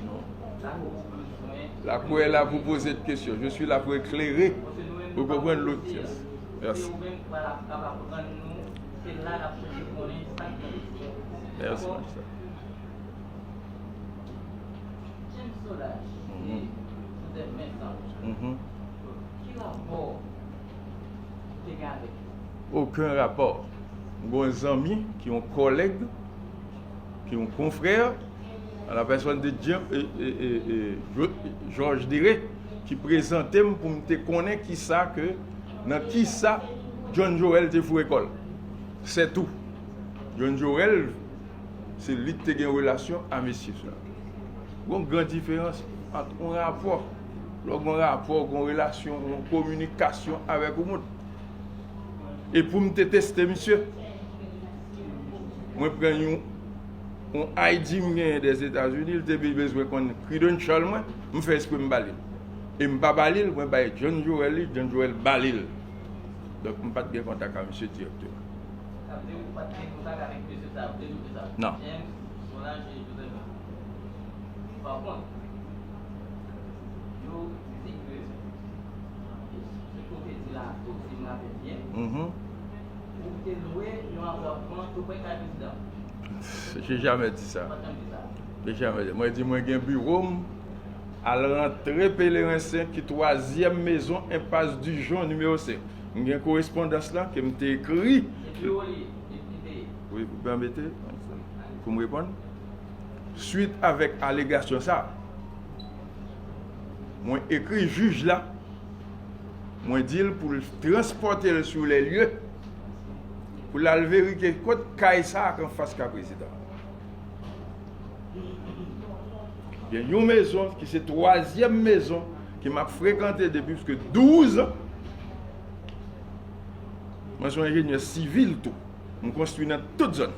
Non. La cour est là pour poser de questions. Je suis là pour éclairer. Vous comprenez l'audience. Merci. Merci, magistrat. James Solages e Joseph Vincent, ki rapò ou te gen avèk yo? Okenn rapò. M gen yon zanmi ki yon kòlèg, ki yon konfrè, an la pèsòn de Jean, e, e, e, e, Jo-, Georges Dere, ki prezante m pou m te konnen kisa ke, nan kisa John Joel te foure kò l. Sètou. John Joel, se li ki te gen relasyon a mesye sa. Gon gran diferans ant yon rapò, lè w gen yon rapò, gen yon relasyon, yon kominikasyon avèk yon moun. E pou m te teste misye, mwen pran yon, yon I D m genyen Dèzetazini, li te bezwen konn credential mwen, m fè espre m ba li l. E m pa ba li l, mwen bay John Joel li, John Joel ba li l. Donk, m pa t gen kontak ak misye dirèkteman. Sa vle di ou pa t gen kontak avèk mesye sa yo, de jou sa? Non. James Solages e Joseph Vincent. Pa kont, yo di ke, se kote di la tou, si m rapèl byen, ou te lwe yon apatman tou prè kay prezidan. J'ai jamais dit ça. Ou pa t janm di sa? J'ai jamais dit. Mwen di mwen gen biwo m al rantre Pelerin senk ki twazyèm mezon, enpas Dijon, nimewo senk. M gen korespondans lan ke m te ekri. Se biwo li, li, li te ye. Wi, ou pè mete pou m reponn. Swit avèk alegasyon sa, mwen ekri jij la, mwen di l pou l transpòte l sou lè lye, pou l al verifye kot kay sa a k anfas kay prezidan. Gen yon mezon ki se twazyèm mezon ke m ap frekante depi plis ke douz an. Mwen se yon enjenyè sivil tou. M konstwi nan tout zòn.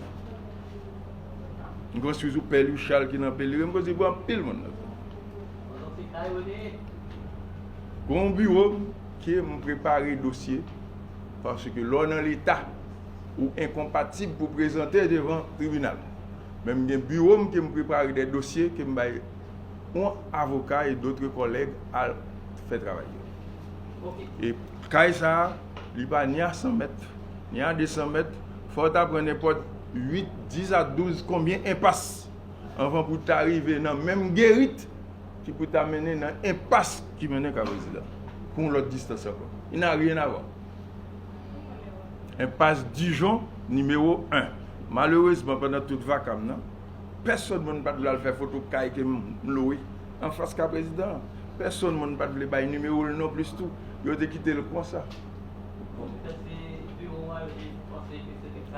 M konstwi sou Pè Lwichal ki nan Pelerin, m konstwi pou anpil moun nan zòn. Gon biwo m ke m prepare dosye, paske lè w nan Leta, ou enkonpatib pou prezante devan tribinal. Men m gen biwo m ke m prepare de dosye ke m bay yon avoka e dotre kòlèg al fè travay yo. E kay sa a, li pa ni a san mèt, ni a de san mèt, fò w ta pran nenpòt uit, dis a douz konbyen enpas anvan pou w ta rive nan menm gerit ki pou ta mennen nan enpas ki mennen kay prezidan. Pou yon lòt distans ankò. Li na ryen avan. Enpas Dijon, nimewo en. Malerezman, pandan tout vaka m nan, pèsonn moun pa t vle al fè foto kay ke m lwe anfas kay prezidan an. Pèsonn moun pa t vle bay nimewo l non plis tou. Yo te kite l konsa.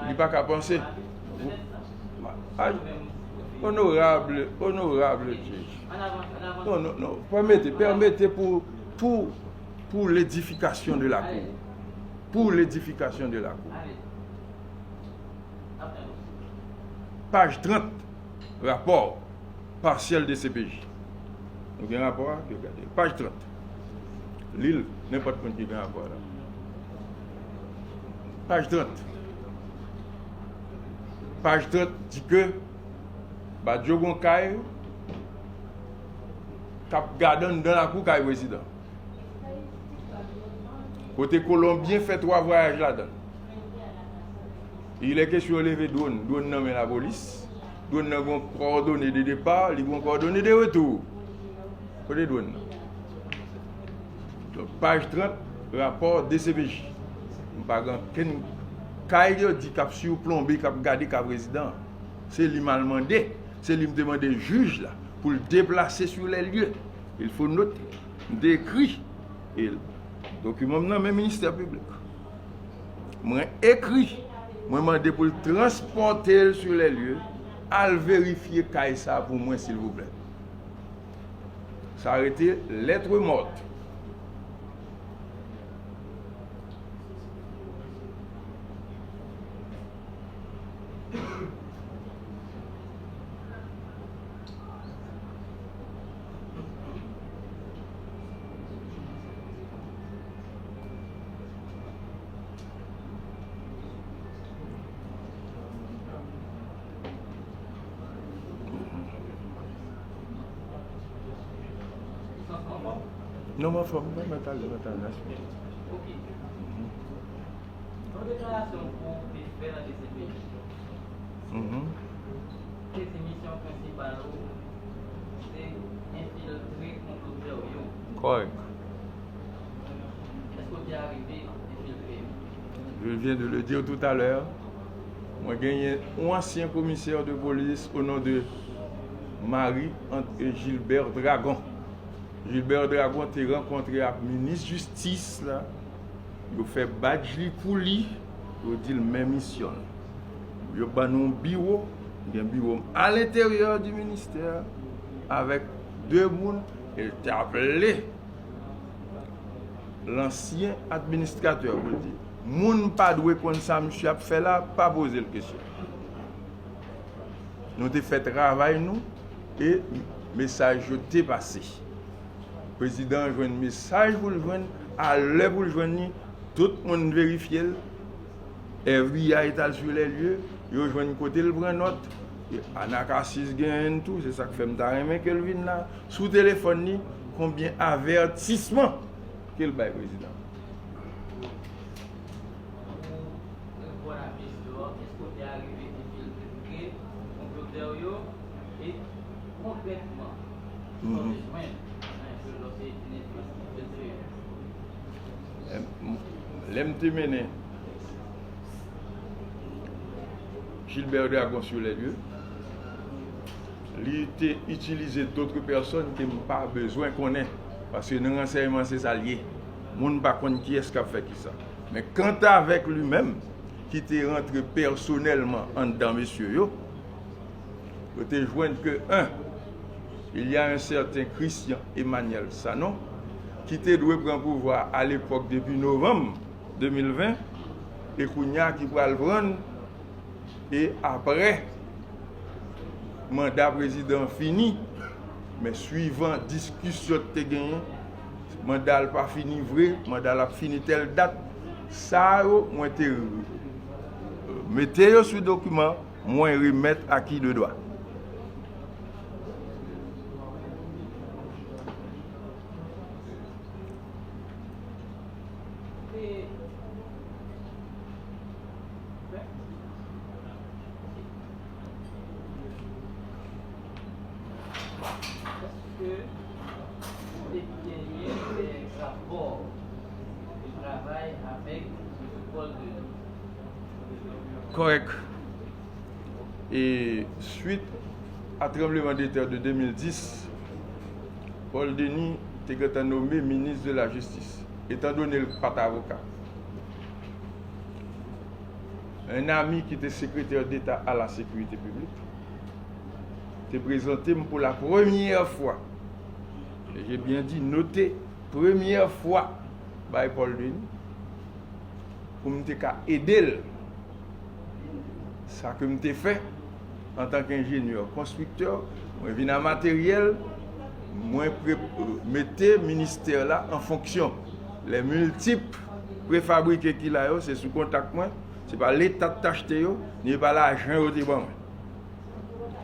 Li pa ka panse. A, onorab, onorab jij. Non, non, non. Pèmete, pèmete pou, pou, pou ledifikasyon de la kou. Pour l'édification de la cour. Paj trant, rapò pasyèl D C P J. Nou gen rapò a, yo gade. Paj trant. Li l, nenpòt moun ki gen rapò a la. Paj trant. Paj trant di ke Badio gon kay k ap gade anndan lakou kay prezidan. Kote Kolonbyen fè twa vwayaj ladan l. Il est question yo leve dwòn. Dwòn nan men lapolis. Dwòn nan gon kòdone de depa, li gon kòdone de retou. Kote dwòn nan? Donk, paj trant, rapò D C P J. M pa gen ankenn kay yo di k ap siplonbe, k ap gade ka prezidan an. Se li m al mande, se li m te mande jij la pou l deplase sur les lieux. Il faut noter. M te ekri. E Dokiman m nan men ministè piblik. Mwen ekri, mwen mande pou l transpòte l sur les lieux, al verifye kay sa pou mwen, silvouplè. Sa rete lettre morte. Non, m anfòm, mwen mèt ale, mèt ale nan swen. Yon deklarasyon pou te fè nan D C P J. Mhm. Te di misyon prensipal ou se enfiltre konplotè yo. Kòrèk. Èske w te arive enfiltre yo? Je viens de le dire tout à l'heure. Mwen genyen yon ansyen komisè de polis o non de Marie André Gilbert Dragon. Gilbert Dragon te rankontre ak minis jistis la, yo fè badj li pou li, yo di l men misyon l. Yo ban nou yon biwo, gen biwo m alenteryè di ministè avèk de moun, e l t aple lansyen administratè pou l di, moun pa dwe konn sa misye ap fè la, pa poze l kesyon. Nou te fè travay nou e mesaj yo te pase. Prezidan an jwenn mesaj pou l jwenn, a lè pou l jwenn li, tout moun verifye l. F B I t al sur les lieux, yo jwenn kote l pran nòt. E Anacharsis genyen tou, se sa k fè m ta renmen ke l vin la. Sou telefòn li, konbyen avètisman ke l bay prezidan an? Ou reponn a kesyon an, èske w te arive enfiltre konplotè yo? E konkrètman, sa w te jwenn nan enfil-, lè w te vin enfiltre yo? Em, m-, lè m te mennen Gilbert Dragon sur les lieux, li te itilize dòt pèsòn ke m pa bezwen konnen, paske nan ransèyman se sa l ye. Moun pa konn kiyès k ap fè kisa. Men kanta avèk li menm, ki te rantre pèsonèlman anndan mesye yo, yo te jwenn ke, en, il y a un certain Christian Emmanuel Sanon, ki te dwe pran pouvwa a lepòk depi novanm de mil ven, e kounye a ki pral pran l, e apre manda prezidan an fini, men swivan diskisyon k te genyen, manda l pa fini vre, manda l ap fini tèl dat. Sa yo, mwen te, euh, mete yo sou dokiman, mwen remèt à qui de droit. Èske ou te genyen de rapò de travay avèk Mesye Paul Denis? Kòrèk. E swit a tranbleman de tè de de mil dis, Paul Denis te gentan nome minis de la jistis, etandone l pa t avoka. Un ami ki te sekretè deta a la sekirite piblik te prezante m pou la premyè fwa, e je byen di, note, premyè fwa, bay Paul Denis pou m te ka ede l. Sa ke m te fè antanke enjenyè konstriktè, mwen vin a materyèl, mwen pre-, mete ministè la an fonksyon. Les multiples prefabrike ki la yo, se sou kontak mwen, se pa Leta k t achte yo, ni se pa lajan yo te ban mwen.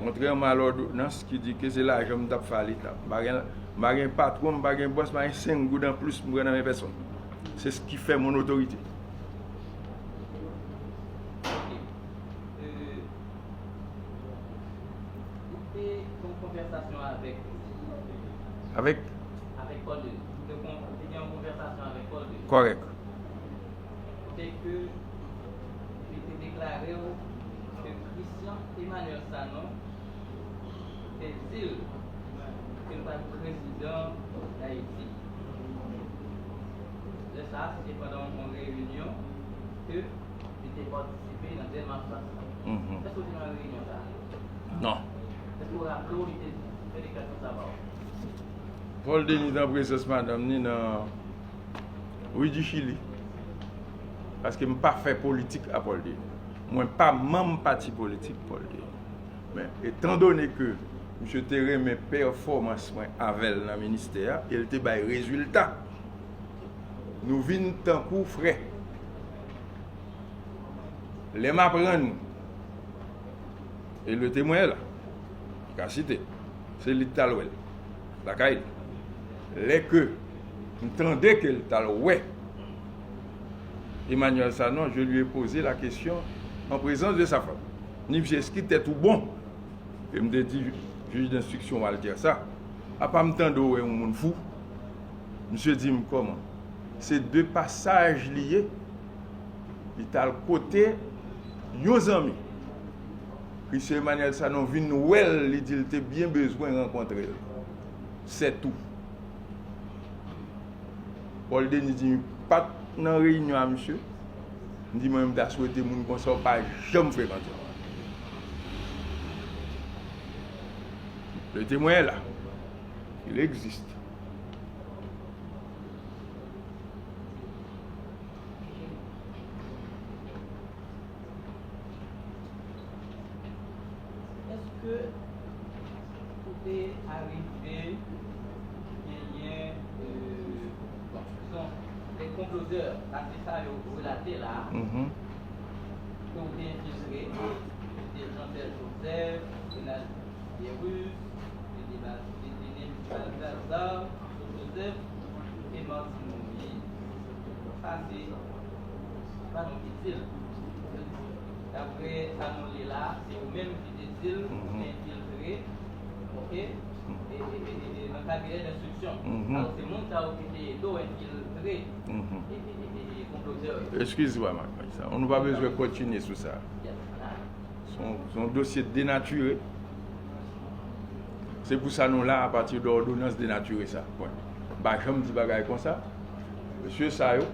Kontrèman a lòdonans ki di ke se lajan m t ap fè a Leta. M pa gen, m pa gen patwon, m pa gen bòs, m pa gen senk goud anplis m pran nan men pèsonn. C'est ce qui fait mon autorité. Ok. Euh, ou te gen yon konvèsasyon avèk... Avèk? Avèk Paul Denis. Ou te kon-, ou te gen yon konvèsasyon avèk Paul Denis. Kòrèk. Kote ke li te deklare w ke Christian Emmanuel Sanon te di l ke l pral prezidan Dayiti. Sa, se te pandan yon reyinyon ke li te patisipe nan demach la. Mhm. Èske w te nan reyinyon sa a? Non. Èske w raple w li te fè deklarasyon sa a ba w? Paul Denis te an prezans madanm ni nan Rue du Chili. Paske m pa fè politik a Paul Denis. Mwen pa manm pati politik Paul Denis. Men, etandone ke misye te renmen pèfòmans mwen avè l nan ministè a, e l te bay rezilta, nou vin tankou frè. Lè m aprann, e le temwen la, m ka site, se li ki t al wè l, lakay li. Lè ke m tande ke l t al wè Emmanuel Sanon, je lui ai posé la question en présence de sa femme. Ni, "Misye, èske tèt ou bon?" E m te di jij denstriksyon Walter sa, "Apa m tande w wè yon moun fou?" Misye di m, "Kòman?" Se de pasaj li ye. Li t al kote yon zanmi. Christian Emmanuel Sanon vin wè l, li di l te byen bezwen rankontre l. Sètou. Paul Denis di m pa t nan reyinyon a misye. M di, "Mwen, m ta swete moun konsa w pa janm frekante yon." Le temwen la, il existe. Èske ou te arive genyen, euh, bon, dizon, de konplotè, dapre sa yo relate la, Mhm. ke ou te enfiltre, se te Jean-Pierre Joseph, Renald Pierrus, Denis Bal-, Denis Balthazar, Jean Joseph e Martine Moïse. Sa se pa nou ki di l. Dapre sa nou li la, se ou menm ki te di l, ou te enfiltre, ok, e, e, e, e, e nan kabinè denstriksyon. Mhm. Alò, se moun sa yo ki te ede w enfiltre Mhm. e, e, e, e, e konplotè yo. Eskize mwen, Marc Marie, sa. Nou pa bezwen kontinye sou sa. Yes. Se yon, se yon dosye denatire. Se pou sa nou la, apati de òdonans denatire sa. Pwen. M pa janm di bagay konsa. Mesye sa yo,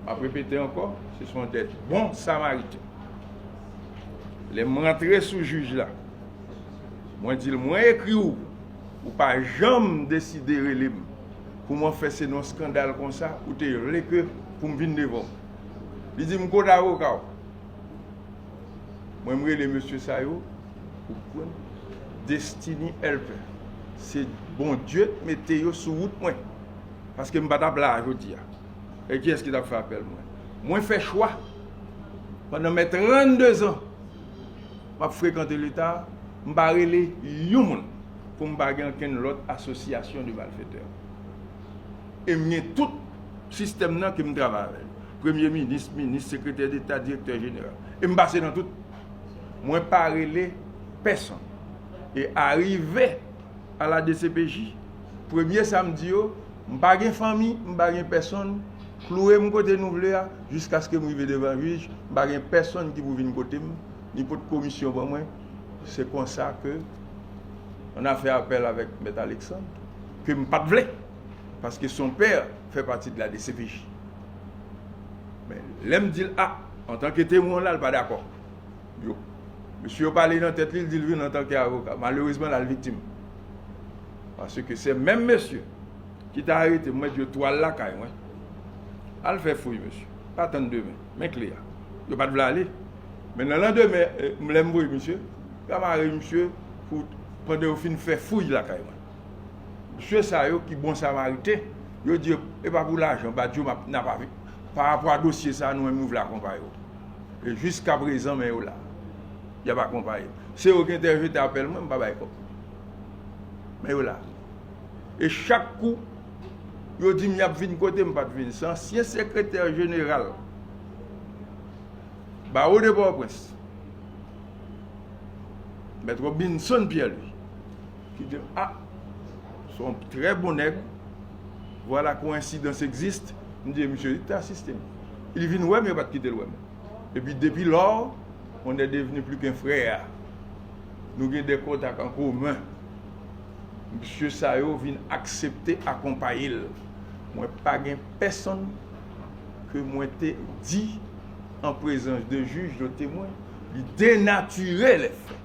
m ap repete ankò, se son de bon samariten. Lè m rantre sou jij la, mwen di l, "Mwen ekri w, ou pa janm deside rele m pou mwen fè se yon eskandal konsa, ou te vle ke pou m vin devan w." Li di m, "Kote avoka w?" Mwen, m rele mesye sa yo, ou konprann, Destiny Helper. Se Bondye k mete yo sou wout mwen. Paske m pa t ap la a jodi a. E kiyès ki t ap fè apèl mwen? Mwen fè chwa. Pandan mè trannde zan, m ap frekante Leta, m pa rele yon moun pou m pa gen okenn lòt asosyasyon de malfetè. E m gen tout sistèm nan ke m travay avè l. Premye minis, minis, sekretè deta, direktè jeneral. E m pase nan tout. Mwen pa rele pèsonn. E arive a la D C P J, premye sa m di yo, m pa gen fanmi, m pa gen pèsonn, kloure m kote nou vle a, jiskaske m rive devan jij, m pa gen pèsonn ki pou vin kote m, ni pot komisyon ban mwen. Se konsa ke on a fè apèl avèk Mèt Alexandre, ke m pa t vle, paske son pè fè pati de la D C P J. Men, lè m di l, a, antanke temwen w la, l pa dakò. Yo, mesye yo pale nan tèt li, l di l vin antanke avoka. Malerezman, l al viktim. Paske se menm mesye ki ta arete m, mwen di yo tou al lakay mwen. Al fè fouy, mesye. Pa tann demen. Men kle a. Yo pa t vle ale. Men nan landemen, eh, lè m voye misye, yo mare misye pou, pandan yo fin fè fouy lakay mwen. Mesye sa yo ki bon samariten, yo di, "E pa pou lajan, Badio, m ap, n ap avè, pa rapò a dosye sa, nou menm nou vle akonpaye w." E jiskaprezan, men yo la. Y ap akonpaye m. Se yo ki entèjete apèl mwen, m pa bay kòb. Men yo la. E chak kou, yo di m y ap vin kote m, m pa t vin. Se ansyen sekretè jeneral Bawo de Pòtoprens, Mèt Robinson Pierre-Louis, ki di, "A, se yon trè bon nèg, voilà coïncidence existe." M di, "Misye, li te asiste m. Li vin wè m, yo pa t kite l wè m." Epi depi lò, on est devenu plus qu'un frère. Nou gen de kontak an komen. Mesye sa yo vin aksepte akonpaye l. Mwen pa gen pèsonn ke mwen te di an prezans de jij, de temwen, li denatire lè fè.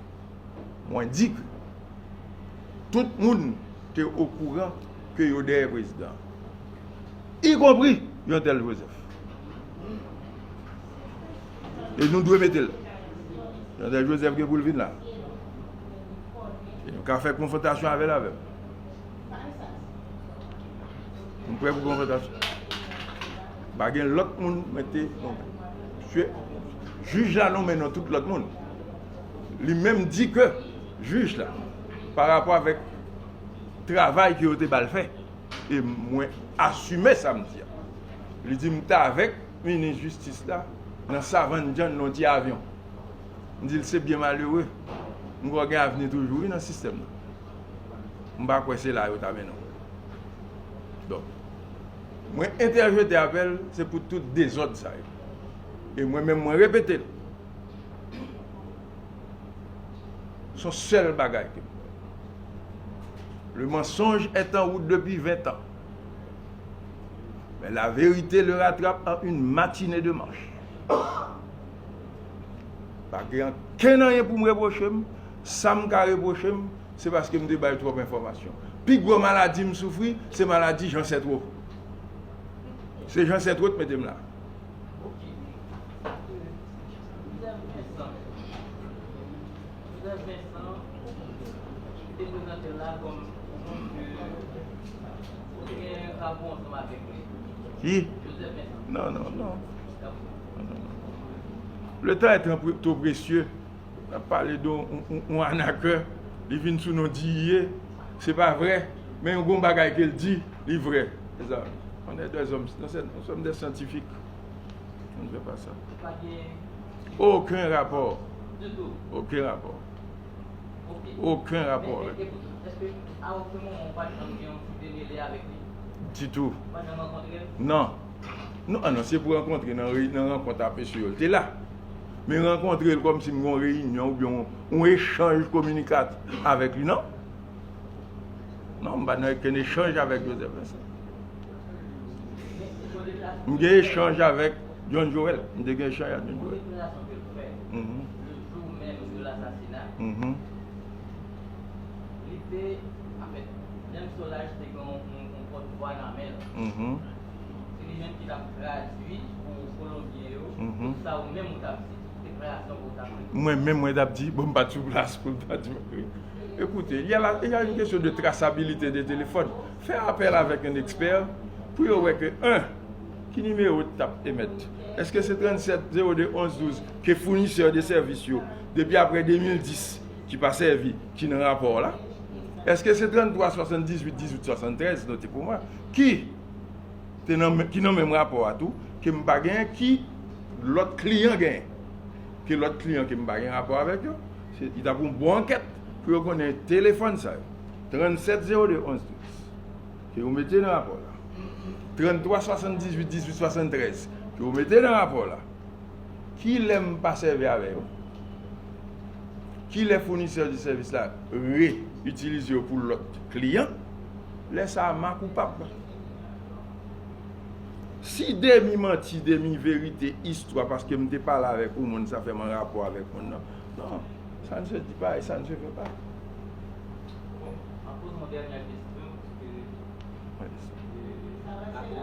Mwen di ke tout moun te okouran ke yo dèyè prezidan, ikonpri Jeantel Joseph. E nou dwe mete l. Jeantel Joseph gen pou l vin la. E nou ka fè konfwontasyon avè l avè m. M prè pou konfwontasyon. Pa gen lòt moun mwen te nonmen. Mesye, jij la nonmen non tout lòt moun. Li menm di ke jij la, pa rapò avèk travay ke yo te ba l fè, e mwen asime sa m di a. Li di m t avèk minis jistis la nan Savann Djann nan yon ti avyon. M di l se byen malere. M kwè w gen avni toujou wi nan sistèm nan. M pa kwè se la yo ta mennen w. Donk, mwen entèjete apèl, se pou tout dezòd sa yo. E mwen menm, mwen repete l. Se yon sèl bagay ke m kwè. Le mensonge est en route depuis vingt ans. Mais la vérité le rattrape en une matinée de marche. Pa gen ankenn anyen pou m repwoche m. Sa m ka repwoche m, se paske m te bay twòp enfòmasyon. Pi gwo maladi m soufri, se maladi Jean Sentreau. Se Jean Sentreau t mete m la. Joseph Vincent, Joseph Vincent, ki te prezante l la kòm yon moun ke ou te gen rapò ansanm avèk li. Ki? Joseph Vincent. Non, non, non. Non, non, non. Le temps est trop, trop précieux. N ap pale de yon, yon, yon anakè, li vin sou non D I E, se pa vrè, men yon bon bagay ke l di, li vrè. Mezanmi, on est des hommes, nous sommes des scientifiques. On ne fait pas ça. Okenn rapò. Okenn rapò. Okenn rapò avèk. Ditou. Non. Non, ah non, se pou rankontre nan, nan rankont ak mesye yo, l te la. Men rankontre l kòmsi m gen yon reyinyon oubyen yon, yon echanj kominikatè avèk li, non. Non, m pa nan okenn echanj avèk Joseph Vincent. M gen echanj avèk John Joel. M te gen echanj ak John Joel. Mhm. Mhm. Li te, anfèt, Jan Solaj te gen yon, yon, yon pòtvwa nan men l. Mhm. Se li menm ki t ap tradui pou Kolonbyen yo, mhm, tout sa ou menm ou t ap di, deklarasyon ke w t ap fè. Mwen menm, mwen t ap di, bon, m pa t sou plas pou m ta di, mwen. Écoutez, il y a la, il y a une question de traçabilité des téléphones. Fè apèl avèk yon ekspè pou yo wè ke, un, ki nimewo t ap emèt? Èske se trannsèt zewo de onz douz ke founisè de sèvis yo, depi apre de mil dis, ki pa sèvi, ki nan rapò a la? Èske se tranntwa swasanndizuit dizuit swasanntrèz, note pou mwen, ki te nan, ki nan menm rapò a tou, ke m pa genyen, ki lòt kliyan genyen? Ke lòt kliyan ke m pa gen rapò avèk yo, se, li t ap yon bon ankèt pou yo konnen telefòn sa yo. Trannsèt zewo de onz douz, ke yo mete nan rapò la. Tranntwa swasanndizuit dizuit swasanntrèz, ke yo mete nan rapò la. Kilè m pa sèvi avè yo? Kilè founisè de sèvis la re-itilize yo pou lòt kliyan? Lè sa a, m a koupab. Si demi manti, demi verite, istwa, paske m te pale avèk yon moun, sa fè m an rapò avèk moun nan. Non, ça ne se dit pas et ça ne se fait pas. Bon, mwen poze yon dènyè kesyon, paske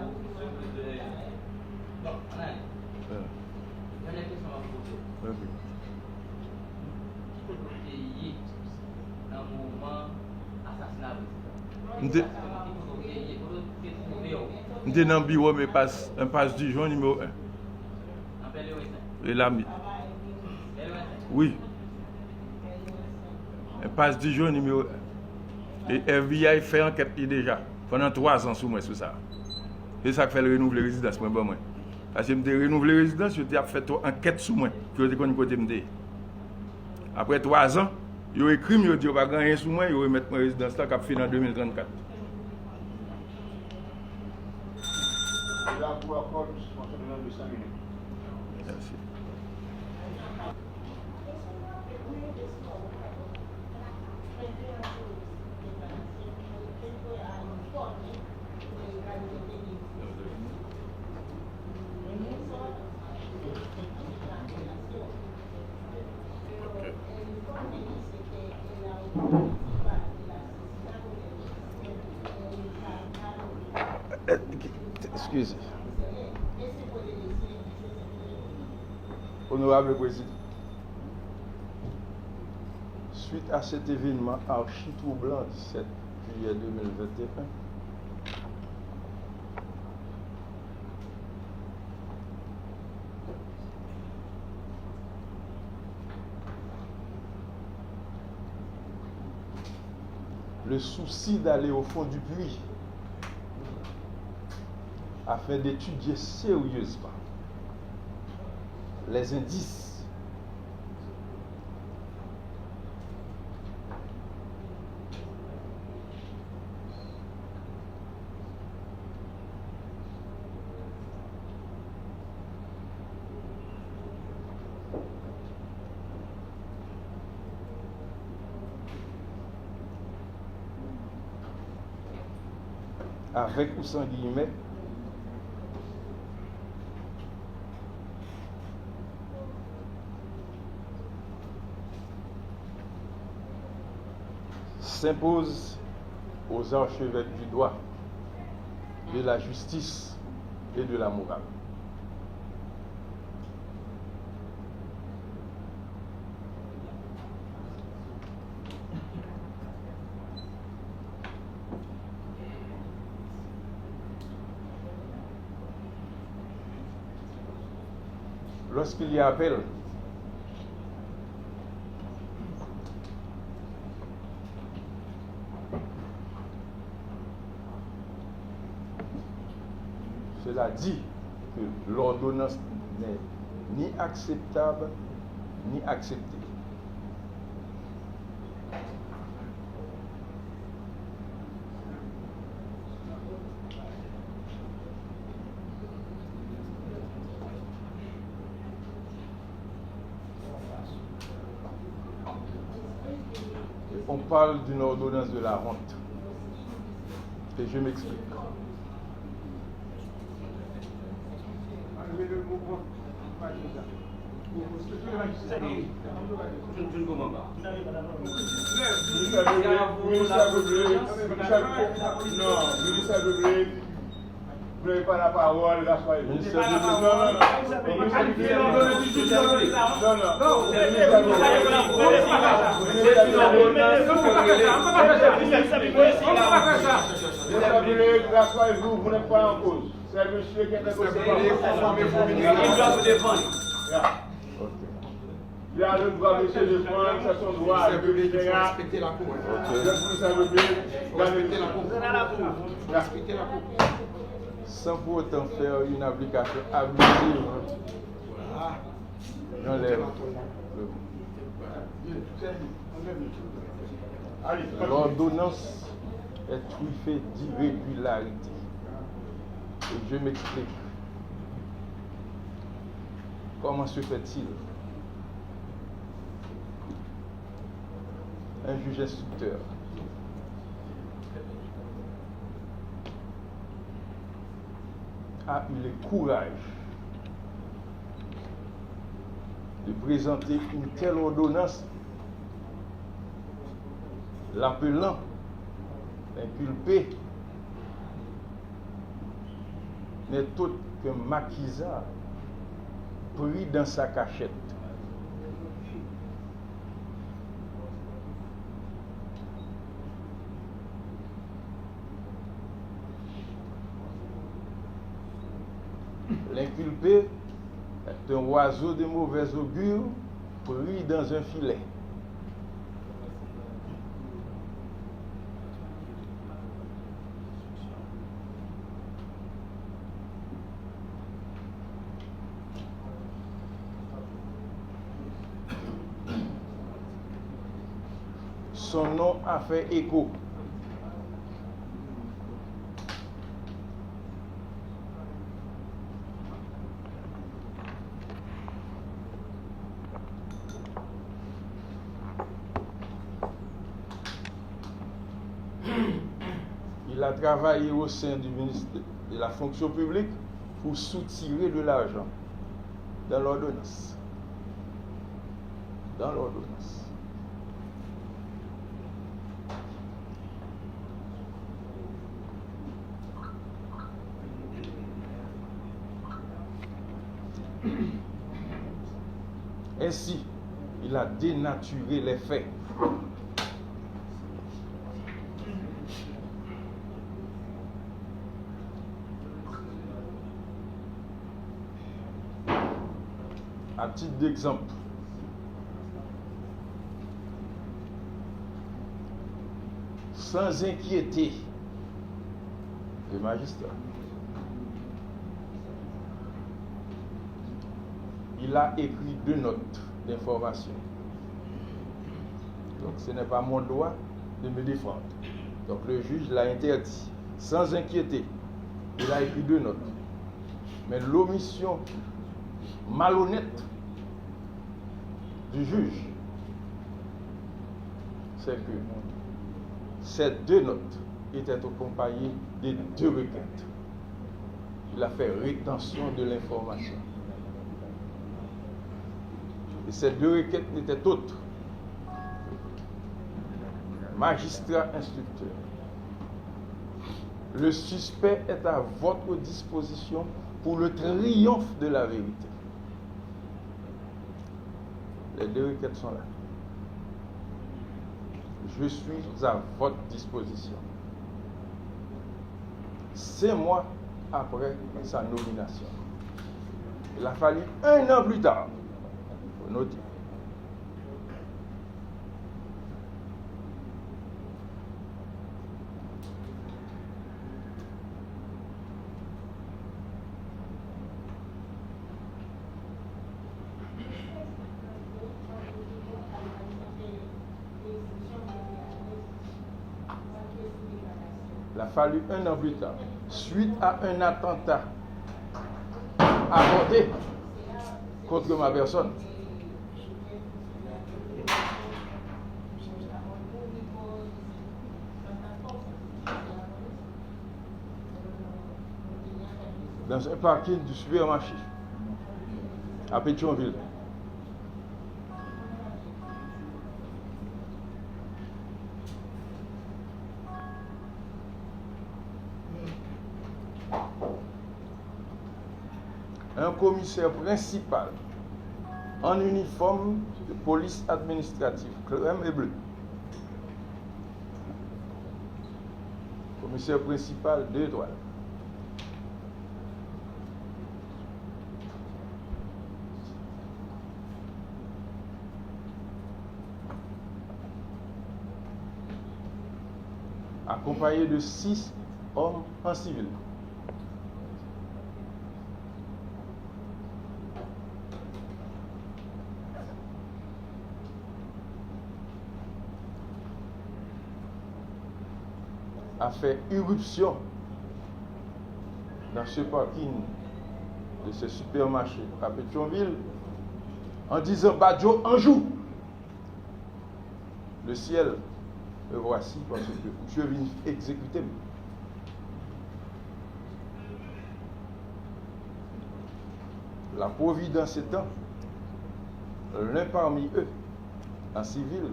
Mwen te, m te nan biwo m, Impasse, Impasse Dijon nimewo en. E la m ye. Wi. Impasse Dijon nimewo en. E F B I fè ankèt li deja pandan twa zan sou mwen sou sa. Se sa k fè l renouvle rezidans mwen ban mwen. Paske m te renouvle rezidans, yo te ap fè twòp ankèt sou mwen, pou yo te konn kote m te ye. Apre twa zan, yo ekri m, yo di yo pa gen anyen sou mwen, yo remèt mwen rezidans la k ap fini an de mil trannkat. Mèsi. Excusez. Honorable Président, suite à cet événement archi troublant du sept juillet deux mille vingt et un, le souci d'aller au fond du puits afin d'étudier sérieusement les indices avec ou sans guillemets, s'impose aux archevêques du droit, de la justice et de la morale. Lorsqu'il y a appel, cela dit que l'ordonnance n'est ni acceptable ni acceptée. On parle d'une ordonnance de la honte. Et je m'explique. Ministè piblik, ministè piblik, non, ministè piblik, vous n'avez pas la parole, Gaspard. Ministè piblik, non, non, non. Ministè piblik, non, non. Ministè piblik, ministè piblik, ministè piblik, Gaspard, vous, vous n'êtes pas en cause. C'est le monsieur qui est négocié. Il doit se défendre. Yeah. Ok. Il a le droit de se défendre, c'est son droit. Respectez la cour. Ok. Respectez la cour. Respectez la cour. Sans pour autant faire une application abusive, j'enlève le mot. L'ordonnance est truffée d'irrégularités. Et je m'explique. Comment se fait-il un juge instructeur a eu le courage de présenter une telle ordonnance, l'appelant inculpé n'est autre qu'un maquisard pris dans sa cachette. L'inculpé est un oiseau de mauvais augure pris dans un filet. Son nom a fait écho. Il a travaillé au sein du ministère de la fonction publique pour soutirer de l'argent dans l'ordonnance. Dans l'ordonnance. Ainsi, il a dénaturé les faits. À titre d'exemple, sans inquiéter le magistrat, il a écrit deux notes d'information. Donc, ce n'est pas mon droit de me défendre. Donc, le juge l'a interdit, sans inquiéter. Il a écrit deux notes. Mais l'omission malhonnête du juge, c'est que ces deux notes étaient accompagnées de deux requêtes. Il a fait rétention de l'information. Et ces deux requêtes n'étaient autres. Magistrat instructeur, le suspect est à votre disposition pour le triomphe de la vérité. Les deux requêtes sont là. Je suis à votre disposition. Cinq mois après sa nomination. Il a fallu un an plus tard. Faut noter. Il a fallu un an plus tard, suite à un attentat avorté contre ma personne. Dans un parking du supermarché à Pétion-Ville. Un commissaire principal en uniforme de police administrative, crème et bleu. Commissaire principal, deux étoiles. Accompagné de six hommes en civil. A fait irruption dans ce parking de ce supermarché à Pétion-Ville en disant: Badio, anjou! Le ciel, me voici, parce que misye vin egzekite m. La providence étant, l'un parmi eux, en civil,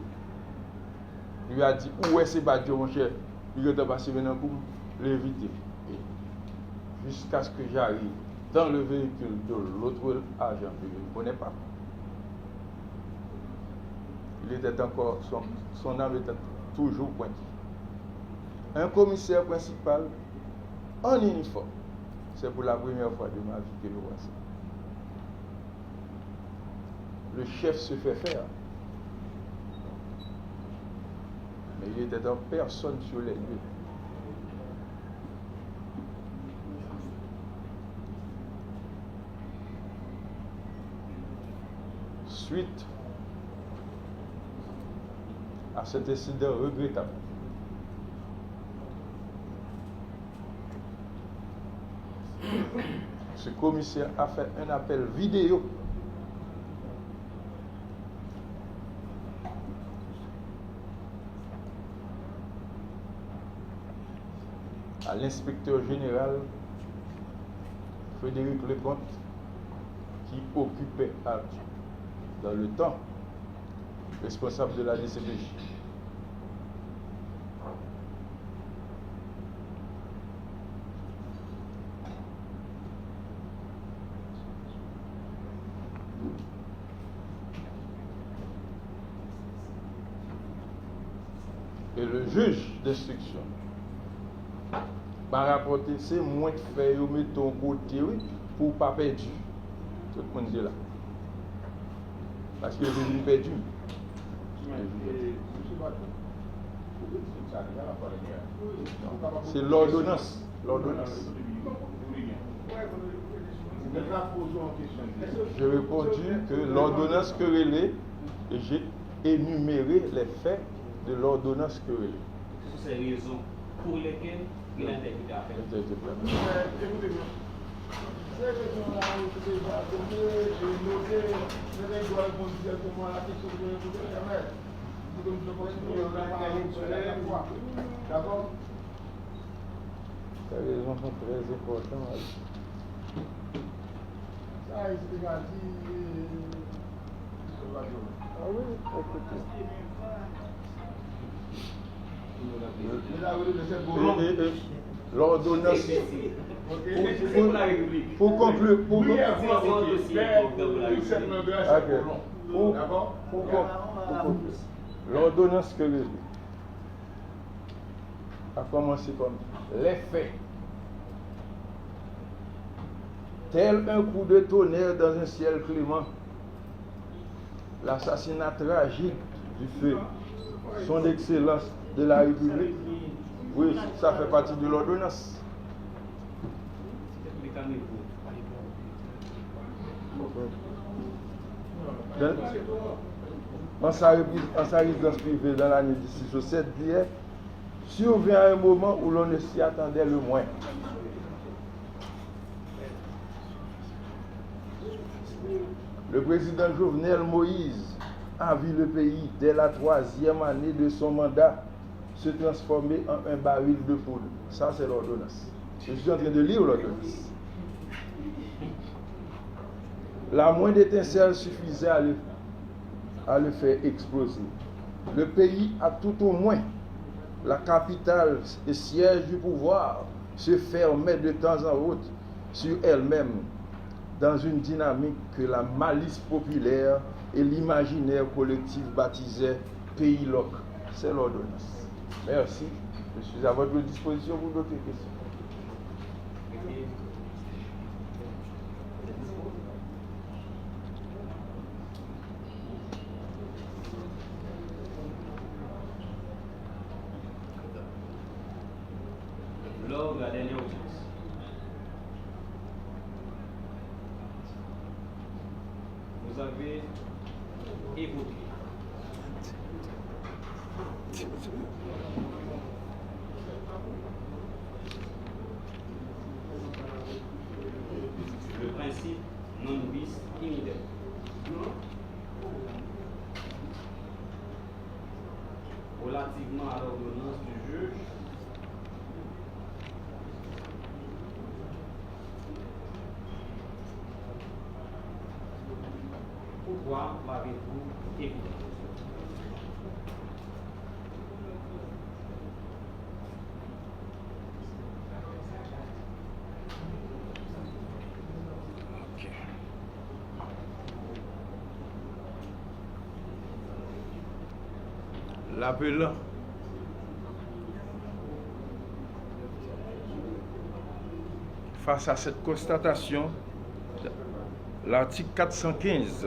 lui a dit: Ou wè se Badio, monchè, li gentan pase men nan kou m, li evite. Et jusqu'à ce que j'arrive dans le véhicule de l'autre agent que je ne connais pas, il était encore, son, son âme était toujours pointue. Un commissaire principal en uniforme. C'est pour la première fois de ma vie que je vois ça. Le chef se fait faire. Mais il était en personne sur les lieux. Suite à cet incident regrettable, ce commissaire a fait un appel vidéo à l'inspecteur général Frédéric Leconte, qui occupait à, dans le temps, responsable de la D C P J. Le juge d'instruction m'a rapporté, se mwen k fè yo mete w kote, wi, pou w pa pèdi. Tout moun te la. Paske yo te vin pèdi m. Non, se lòdonans. Lòdonans. J'ai répondu que l'ordonnance querellée, et j'ai énuméré les faits de l'ordonnance querellée. Ce sont ces raisons pour lesquelles il a interprété la peine. Interprété la peine. Se rezon la ou te deja tande, e note, men nèg yo reponn dirèkteman a la kesyon ke yo poze l kanmenm. Dakò? Sa rezon sa trè enpòtan, wi. Sa esplika di, e, ah wi, ekoute. E, e, e, lòdonans pou, pou, pou konkli, pou, ok, pou, pou, pou konkli. Lòdonans ke rele. A kòmanse kòm les faits. Tel un coup de tonnerre dans un ciel clément, l'assassinat tragique du feu, son excellence de la République. Wi, sa fè pati de lòdonans. Dans, en sa, en sa résidence privée dans la nuit du six au sept juillet, survint à un moment où l'on ne s'y attendait le moins. Le président Jovenel Moïse avit le pays dès la troisième année de son mandat se transformer en un baril de poudre. Ça, c'est l'ordonnance. Je suis en train de lire l'ordonnance. La moindre étincelle suffisait à le, à le faire exploser. Le pays, à tout au moins la capitale et siège du pouvoir, se fermait de temps en autre sur elle-même dans une dynamique que la malice populaire et l'imaginaire collectif baptisaient pays lock. C'est l'ordonnance. Merci. Je suis à votre disposition pour d'autres questions. Lors de la dernière audience, vous avez évoqué le principe non bis in idem. Relativement à l'ordonnance du juge, pourquoi l'avez-vous évité? Lapelan, face à cette constatation, l'article quatre cent quinze,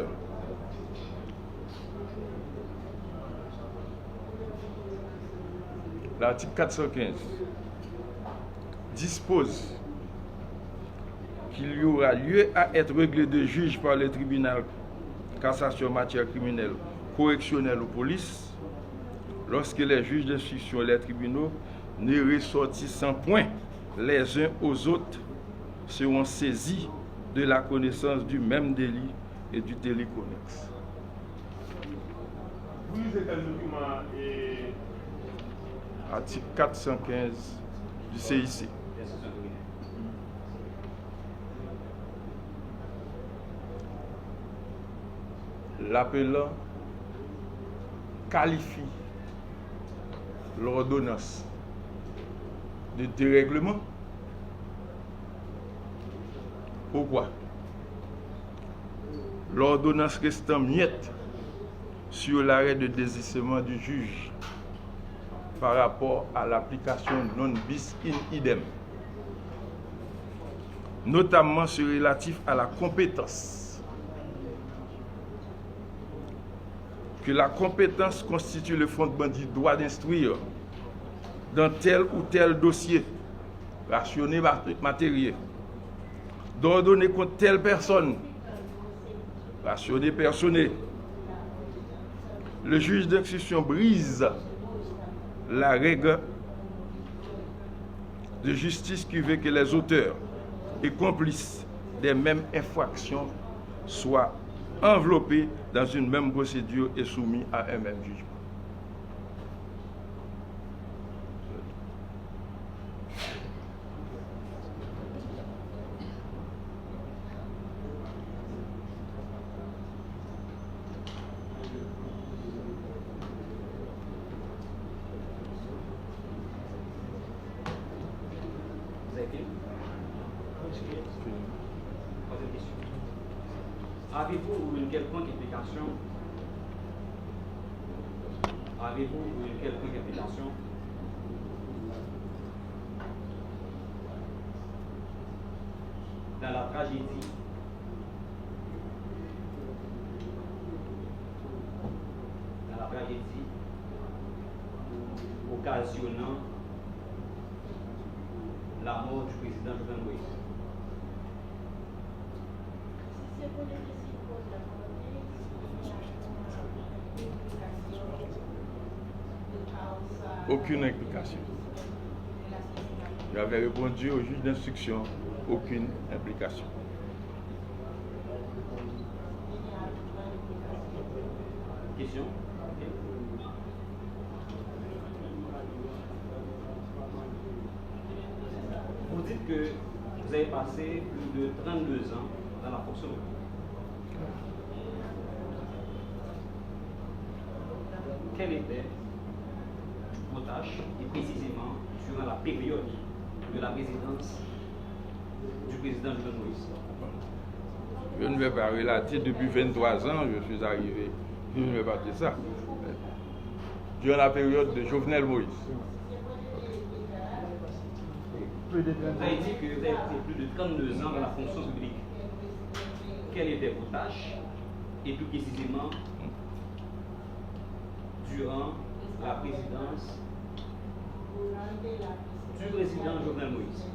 l'article quatre cent quinze dispose qu'il y aura lieu à être réglé de juge par le tribunal cassation matière criminelle, correctionnelle ou police, lorsque les juges d'instruction et les tribunaux ne ressortissant point les uns aux autres seront saisis de la connaissance du même délit et du délit connexe. Vous lisez quel document et Article quatre cent quinze du C I C. L'apelan kalifye lòdonans de dérègleman. Poukwa? L'ordonnance restant muette sur l'arrêt de désistement du juge par rapport à l'application non bis in idem, notamment ceux relatifs à la compétence, que la compétence constitue le fondement du droit d'instruire dans tel ou tel dossier, rationner mat- matériel, d'ordonner contre telle personne, rationner personne. Le juge d'instruction brise la règle de justice qui veut que les auteurs et complices des mêmes infractions soient enveloppés dans une même procédure et soumis à un même jugement. Vous avez fini ? Troisième question. Avez-vous ou une quelconque implication, avez-vous ou une quelconque implication dans la tragédie, dans la tragédie occasionnant la mort du président Jovenel Moïse ? Aucune implication. J'avais répondu au juge d'instruction, aucune implication. Question ? Vous dites que vous avez passé plus de trente-deux ans dans la fonction publique. Quelles étaient vos tâches et précisément durant la période de la présidence du président Jovenel Moïse ? Je ne vais pas relater, depuis vingt-trois ans, je suis arrivé. Je ne vais pas dire ça. Durant la période de Jovenel Moïse. Vous avez dit que vous avez été plus de trente-deux ans dans la fonction publique. Quelles étaient vos tâches et plus précisément durant la présidence du président Jovenel Moïse ?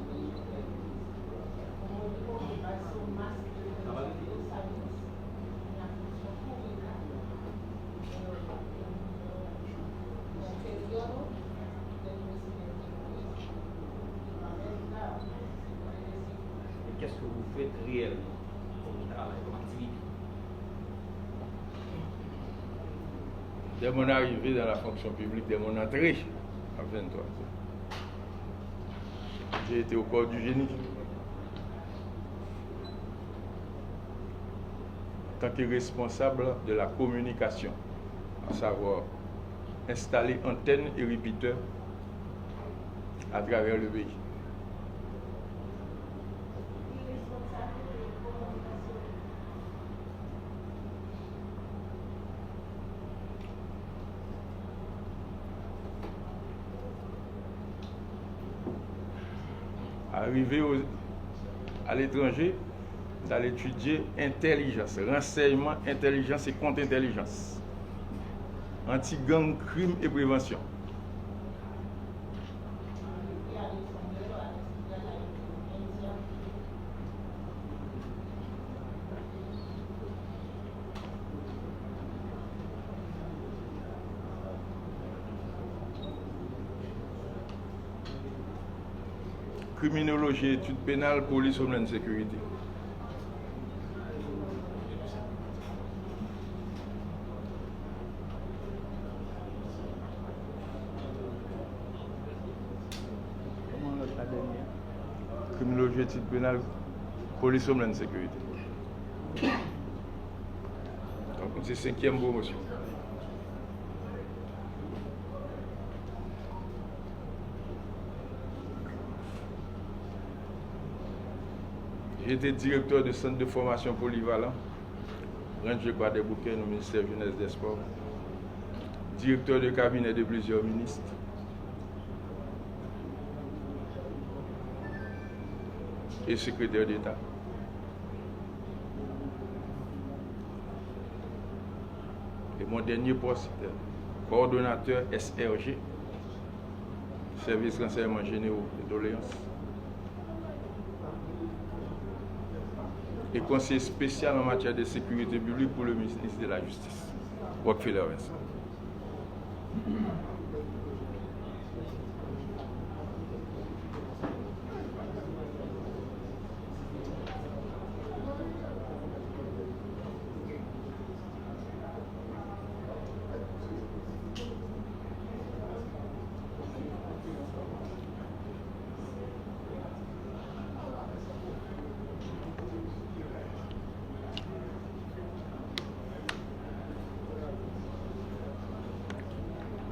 Et qu'est-ce que vous faites réellement comme travail, comme activité ? Dès mon arrivée dans la fonction publique, dès mon entrée à vingt-trois ans, j'ai été au corps du génie. En tant que responsable de la communication, à savoir installer antennes et répéteurs à travers le pays. Arive o- aletranje, m t al etidye entèlijans, ransèyman, entèlijans e kont-entèlijans, anti-gang, krim e prevansyon. Kriminoloji, etid penal, polis, Homeland Security. Kòman lòt la dènyè a? Kriminoloji, etid penal, polis, Homeland Security. Donk, se senkyèm pwomosyon. J'étais directeur de centre de formation polyvalent, Ranch de Kwadèboukè, nan ministère jeunesse des sports, directeur de cabinet de plusieurs ministres, et secrétaire d'État. Et mon dernier poste, coordonnateur S R G, Service Renseignements Généraux et Doléances, et conseiller spécial en matière de sécurité publique pour le ministre de la Justice, Rockefeller Vincent.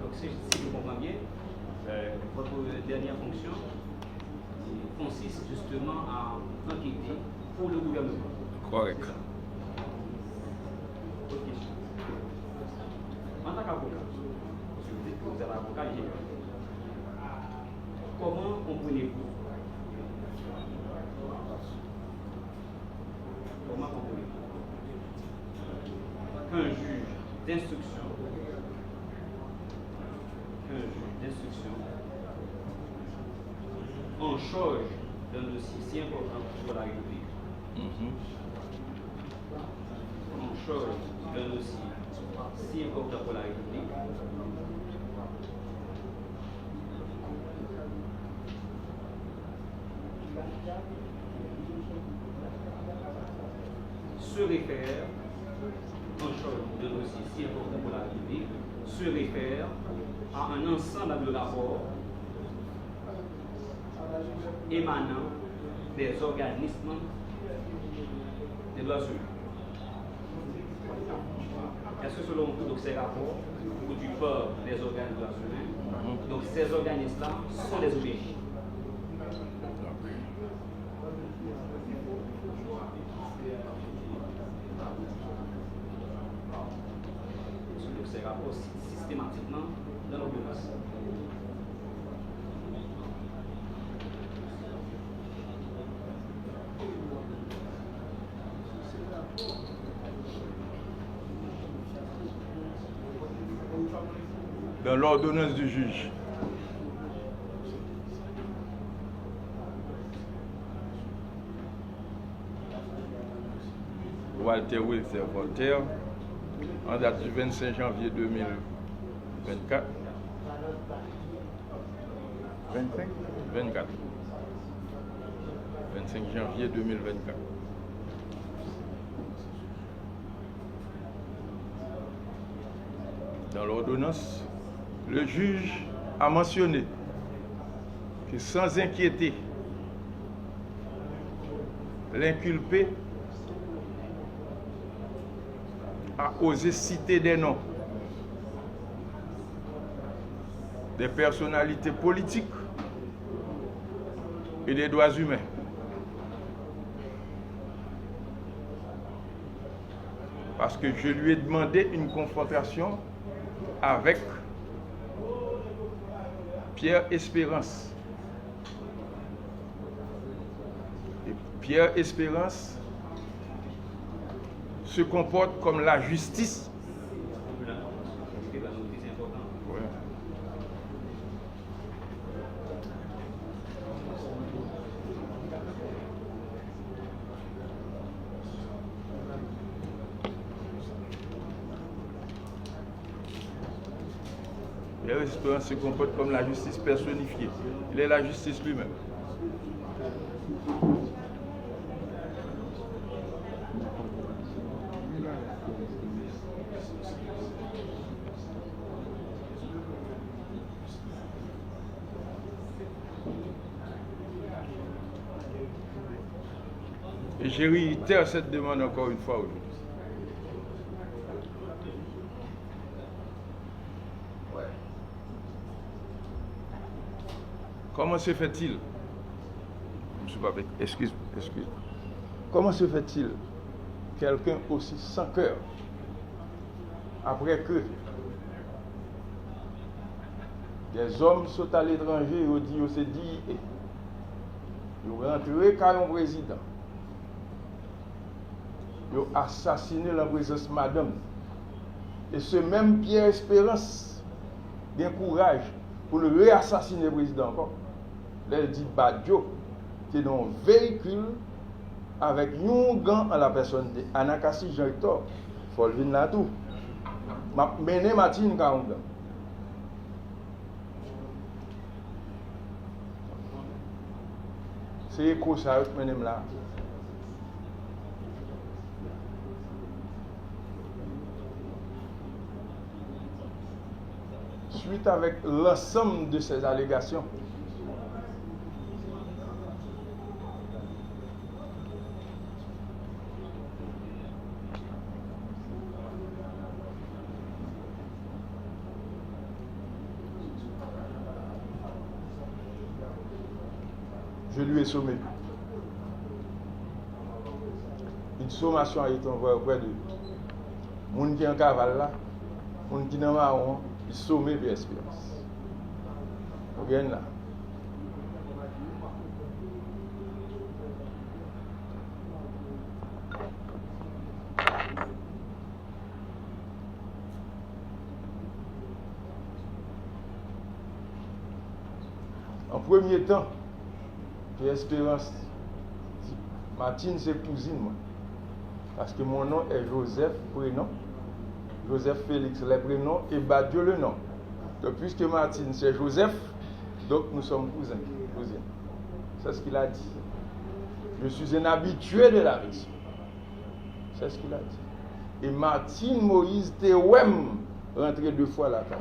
Donc, si, si je comprends bien, euh, votre dernière fonction consiste justement à enquêter pour le gouvernement. Correct. C'est ça? Ok. En tant qu'avocat, parce que vous dites que vous êtes avocat, il y a Comment comprenez-vous? Comment comprenez-vous qu'un juge d'instruction, qu'un juge d'instruction en charge d'un dossier si important pour la République, Mhm. en charge d'un dossier si important pour la République, se réfère, en charge d'un dossier si important pour la République, se réfère à un ensemble de rapports émanant des organismes des droits humains. Est-ce que selon vous, donc, ces rapports produits par les organismes des droits humains, donc ces organismes-là sont des O P J? Selon ces rapports, systématiquement dans l'ordonnance. Dans l'ordonnance du juge Walter Wilzer Voltaire, en date du vingt-cinq janvier deux mille vingt-quatre. Vingt-cinq? Vingt-quatre. Vingt-cinq janvier deux mille vingt-quatre. Dans l'ordonnance, le juge a mentionné que sans inquiéter l'inculpé a osé citer des noms des personnalités politiques et des droits humains. Parce que je lui ai demandé une confrontation avec Pierre Espérance. Et Pierre Espérance se comporte comme la justice. Ouais. Pierre Espérance se comporte comme la justice personnifiée. Il est la justice lui-même. Et je réitère cette demande encore une fois aujourd'hui. Comment se fait-il, Monsieur Papek, excuse, excuse. Comment se fait-il quelqu'un aussi sans cœur, après que des hommes sot à l'étranger, yo di yo se D I A, Yo rantre kay yon prezidan. Yo asasine l an prezans madanm li. E se menm Pierre Espérance gen kouraj pou l reasasine prezidan ankò. Lè l di Badio te nan yon veyikil avèk yon ougan an la pèsòn de Anacassis Jean Hector, fò l vin la tou. M ap mennen Martine ka ougan. Se eko sa yo k mennen m la. Suite avec l'ensemble de ces allégations, je lui ai sommé. Une sommation a été envoyée auprès de moun ki an kaval la, moun ki nan mawon an, li some Pierre Espérance. Ou gen la. An premye tan, Pierre Espérance di, Martine se kouzin mwen. Parce que mon nom est Joseph, prénom. Joseph Félix, les prénoms, et Badio, le nom. Donc, puisque Martine, c'est Joseph, donc nous sommes cousins, cousines. C'est ce qu'il a dit. Je suis un habitué de la maison. C'est ce qu'il a dit. E Martine Moïse te wè m rantre de fwa lakay.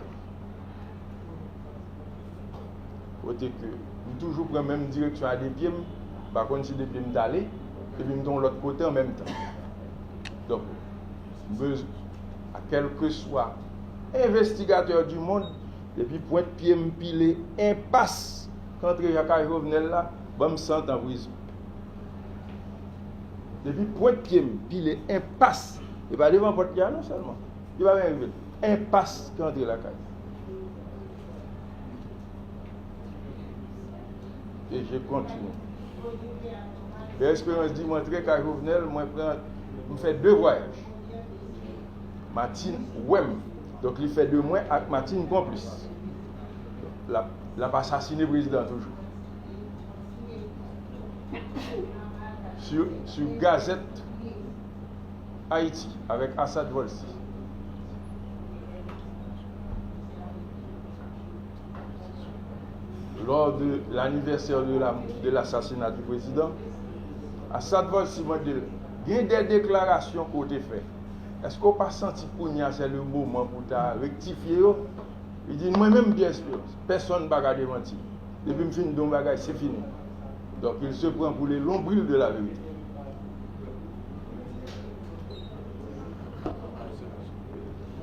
Kote ke m toujou pran menm direksyon a de pye m, m pa konn si de pye m t ale, epi m t yon lòt kote an menm tan. Donk, m bezwen, a kèlkeswa envestigatè di mond, depi pwent pye m pile enpas k antre lakay Jovenel la, ban m san tan prizon. Depi pwent pye m pile enpas, e pa devan pòt li a non sèlman, li pa menm rive, enpas k antre lakay. E je kontinye. Pierre Espérance di, mwen antre kay Jovenel, mwen pran, m fè de vwayaj. Martine wè m. Donk, li fè de mwen ak Martine konplis. L ap, l ap asasine prezidan toujou. Sur, sur Gazette Haïti avec Assad Volcy. Lors de l'anniversaire de la, de l'assassinat du président, Assad Volcy mande l, gen de deklarasyon ke w te fè. Èske w pa santi kounye a se le moman pou w ta rektifye yo? Li di, mwen menm Pierre Espérance, pèsonn pa ka demanti m. Depi m fin di yon bagay, se fini. Donc, il se prend pour le nombril de la vérité.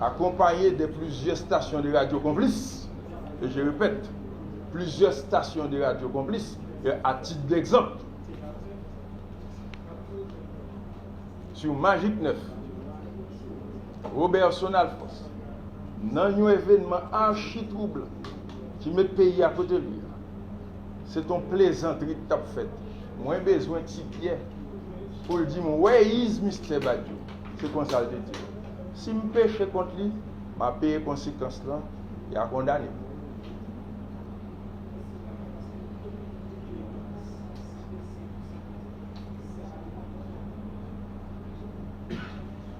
Accompagné de plusieurs stations de radio complices, et je répète, plusieurs stations de radio complices, et à titre d'exemple, sur Magic neuf, Roberson Alphonse, nan yon evènman achi twoublan ki met peyi a kote l ye a. Se t on plezantri k t ap fèt. Mwen bezwen Ti Pyè pou l di m, where is Mister Badio? Se konsa l te di l. Si m peche kont li, m a peye konsekans lan, y a kondane m.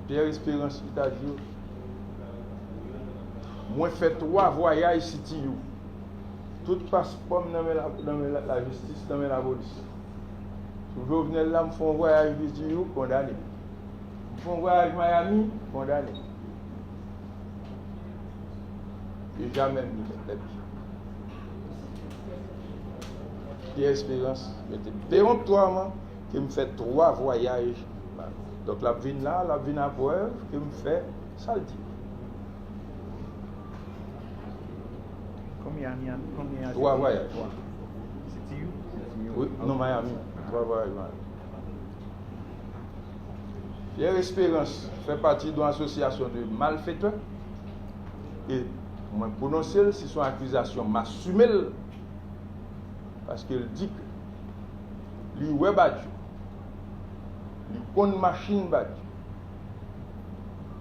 Pierre Espérance ki ta di yo, mwen fè twa vwayaj C T U. Tout paspò m nan men la, nan men la, lajistis, nan men lapolis. Sou Jovenel la, m fè yon vwayaj C T U, kondane m. M fè yon vwayaj Miami, kondane m. E jamè m li mèt lèt. Pierre Espérance mete peyontwèman ke m fè twa vwayaj. Donk, l ap vin la, l ap vin a prèv ke m fè sa l di. Konbyen a Miami? Konbyen a Twa vwayaj. C T U? Wi, non, Miami. Twa vwayaj Miami. Pierre Espérance fè pati de yon asosyasyon de malfetè. E mwen pwononse l, si se yon akizasyon, m asime l. Paske l di ke Li wè Badio. Li konn machin Badio.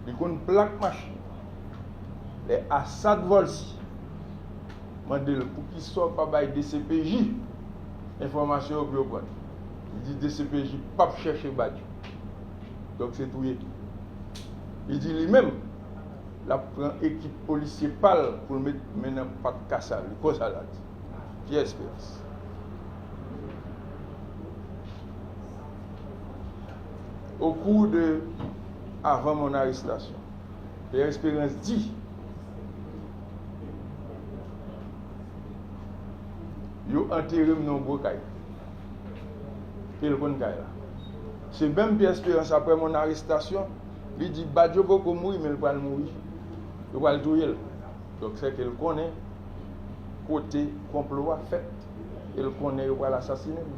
Li konn plak machin. Lè Assad Volcy mande l poukisa w pa bay D C P J enfòmasyon yo pou yo pran l, li di D C P J p ap chèche Badio. Donk se touye. Li di li menm, l ap pran ekip polisye pa l pou l met men nan pat kasa l. Konsa l a di. Pierre Espérance. Au cours de, avant mon arrestation, Pierre Espérance di yo antere m nan yon gwo kay. E l konn kay la. Se menm Pierre Espérance, après mon arrestation, li di Badio poko mouri, men l pral mouri. Yo pral touye l. Donk, sèke l konnen kote konplo a fèt. E l konnen yo pral asasinen l.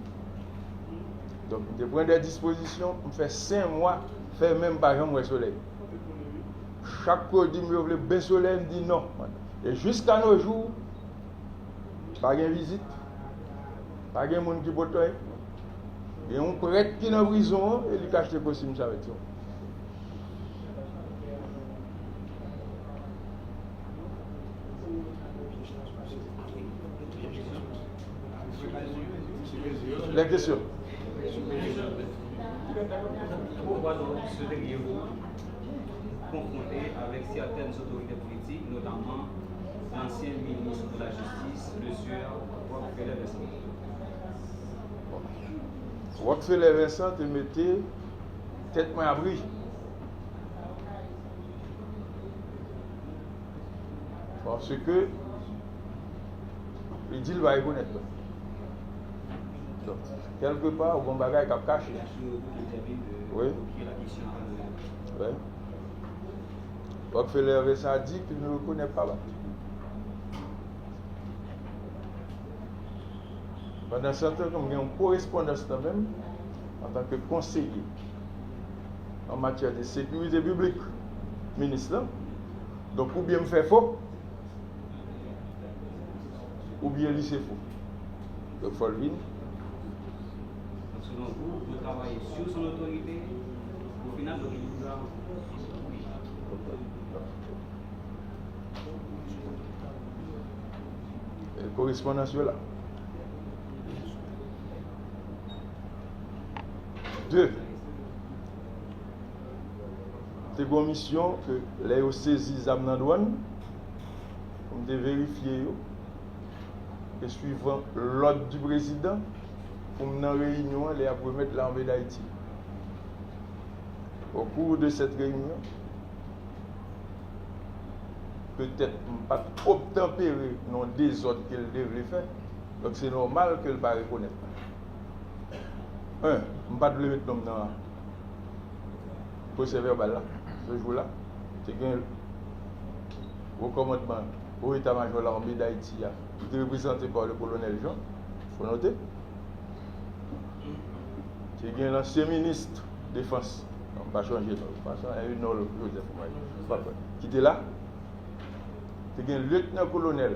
Donk, m te pran de dispozisyon, m fè senk mwa fèmen, m pa janm wè solèy. Chak kou yo di m yo vle ben solèy, m di non. E jiska no jou, pa gen vizit. Pa gen moun ki pote. Gen yon prèt ki nan prizon an e li ka achte kostim sa avèk yo. Les questions. Pourquoi donc souhaiteriez-vous confronter avec certaines autorités politiques, notamment l'ancien ministre de la Justice, le sieur Rockefeller Vincent? Rockefeller Vincent te mete tèt mwen abri. Paske li di l pa rekonèt mwen. Donk, kèlkepa, ou gen yon bagay k ap kache. Wi. Wi. Rockefeller Vincent di ke nou rekonèt pa Badio. Pandansetan, m gen yon korespondans nan men m antanke konseye an matyè de sekirite piblik, minis lan. Donk, oubyen m fè fo, oubyen li se fo. Donk, fò l vini. Donc, selon vous, vous travaillez sur son autorité, au final, donc, il vous a... E korespondans yo la. De, te gen yon misyon ke lè yo sezi zam nan dwàn, pou m te verifye yo, e suivan lòd di prezidan, pou m nan reyinyon an lè y ap remèt Lame Dayiti. Au cours de cette réunion, petèt m pa t obtanpere nan dezòd ke l te vle fè, donk se nòmal ke l pa rekonèt mwen. En, m pa t vle met non m nan pwosè vèbal la, se jou la. Te gen wo kòmandman, wo eta majò Lame Dayiti a, ki te reprezante pa le kolonèl Jean, fò note. Te gen lansyen minis defans, non, m pa chonje non, pa sa, Arnold Joseph, mwen, pa kwè, ki te la. Te gen lyetnan kolonèl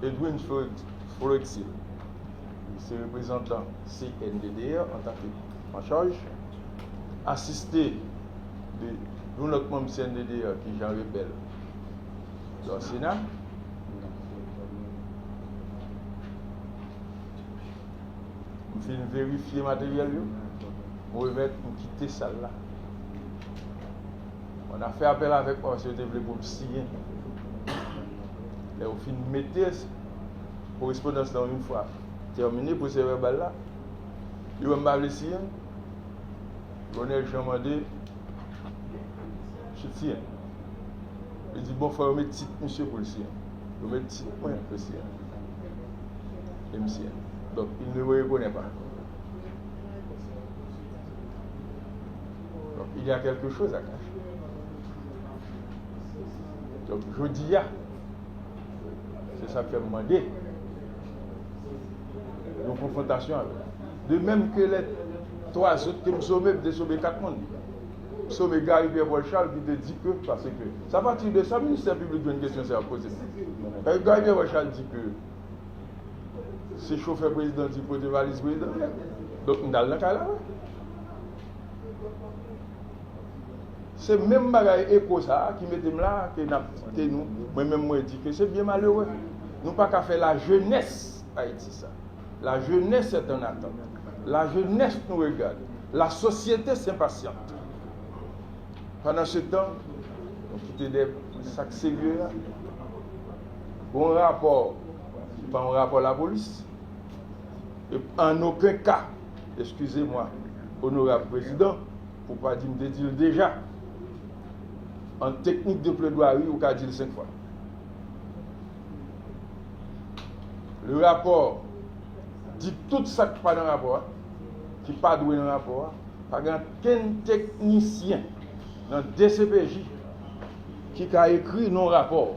Edwin Florex-, Florexil, li se reprezantan C N D D R antanke an chaj, asiste de yon lòt manm C N D D R ki Jean Rebel, Dorcena. M fin verifye materyèl yo, m remèt, m kite sal la. Yo fè apèl avèk mwen paske yo te vle pou m siyen. Lè yo fin mete korespondans lan yon fwa tèmine, pwosè vèbal la, yo wè m pa vle siyen. Kolonèl Jean mande, "Chit siyen." Li di, "Bon, fò yo met tit misye pou l siyen." Yo met tit mwen pou l siyen. E m siyen. Donk, il ne me reconnaît pas. Donk, il y a quelque chose à cacher. Donk, jodi a, se sa k fè m mande yon konfwontasyon avè l. De menm ke lè twa zòt ke m some, m te some kat moun. M some Gary Pierre Paul Charles ki te di ke, paske se apati de sa ministè piblik jwenn kesyon sa y ap poze. Gary Pierre Paul Charles di ke se chofè prezidan di pote valiz prezidan. Donk, m t al nan kay la, wi. Se menm bagay eko sa a ki mete m la, ke n ap kite nou. Mwen menm, mwen di ke se byen malere. Nou pa ka fè la jeunesse Ayiti sa. La jeunesse est en attente. La jeunesse nous regarde. La société s'impatiente. Pandan se tan, nou kite de sa k serye a. Gon rapò ki pa yon rapò lapolis. E an okenn ka, eskize mwa, onorab prezidan, pou pa di m te di l deja, an teknik de pledwari, ou ka di l senk fwa. Le rapò di tout sa k pa nan rapò a, ki pa dwe nan rapò a, pa gen okenn teknisyen nan D C P J ki ka ekri non rapò.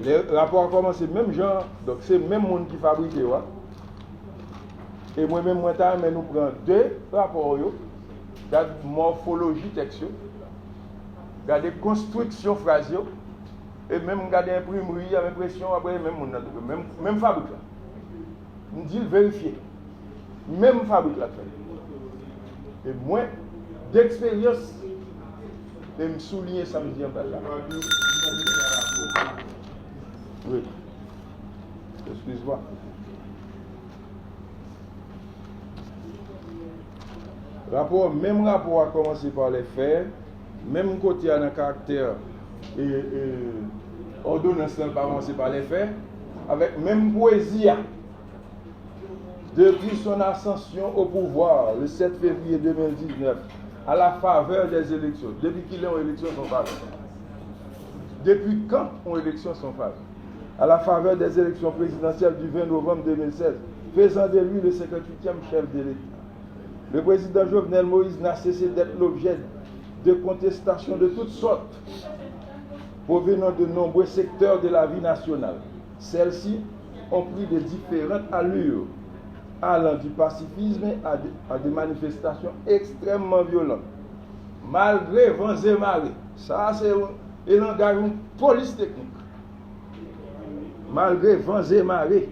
Le rapò a kòmanse menm jan, donk se menm moun ki fabrike yo a. E mwen menm, mwen ta renmen nou pran de rapò yo, gad mòfoloji tèks yo, gade konstriksyon fraz yo, e menm gade enprimri a, enpresyon, apre menm moun nan tou, menm, menm fabrik la. M di l verifye. Menm fabrik la k fè l. E mwen, deksperyans, e m souliyen sa m di anba la. Wi. Eskiz mwa. Rapò, menm rapò a kòmanse pa lè fè, menm kote a nan karaktè, e, e, òdonans lan pa kòmanse pa lè fè, avèk menm pwezi a. Depuis son ascension au pouvoir le sept février deux mille dix-neuf, à la faveur des élections. Depi kilè yon eleksyon se yon favè? Depi kan yon eleksyon se yon favè? À la faveur des élections présidentielles du vingt novembre deux mille seize, faisant de lui le cinquante-huitième chef de l'État. Le président Jovenel Moïse n'a cessé d'être l'objet de contestations de toutes sortes provenant de nombreux secteurs de la vie nationale. Celles-ci ont pris de différentes allures, allant du pacifisme à de, à des manifestations extrêmement violentes. Malgré vents et marées, sa se e langaj yon polis teknik. Malgré vents et marées,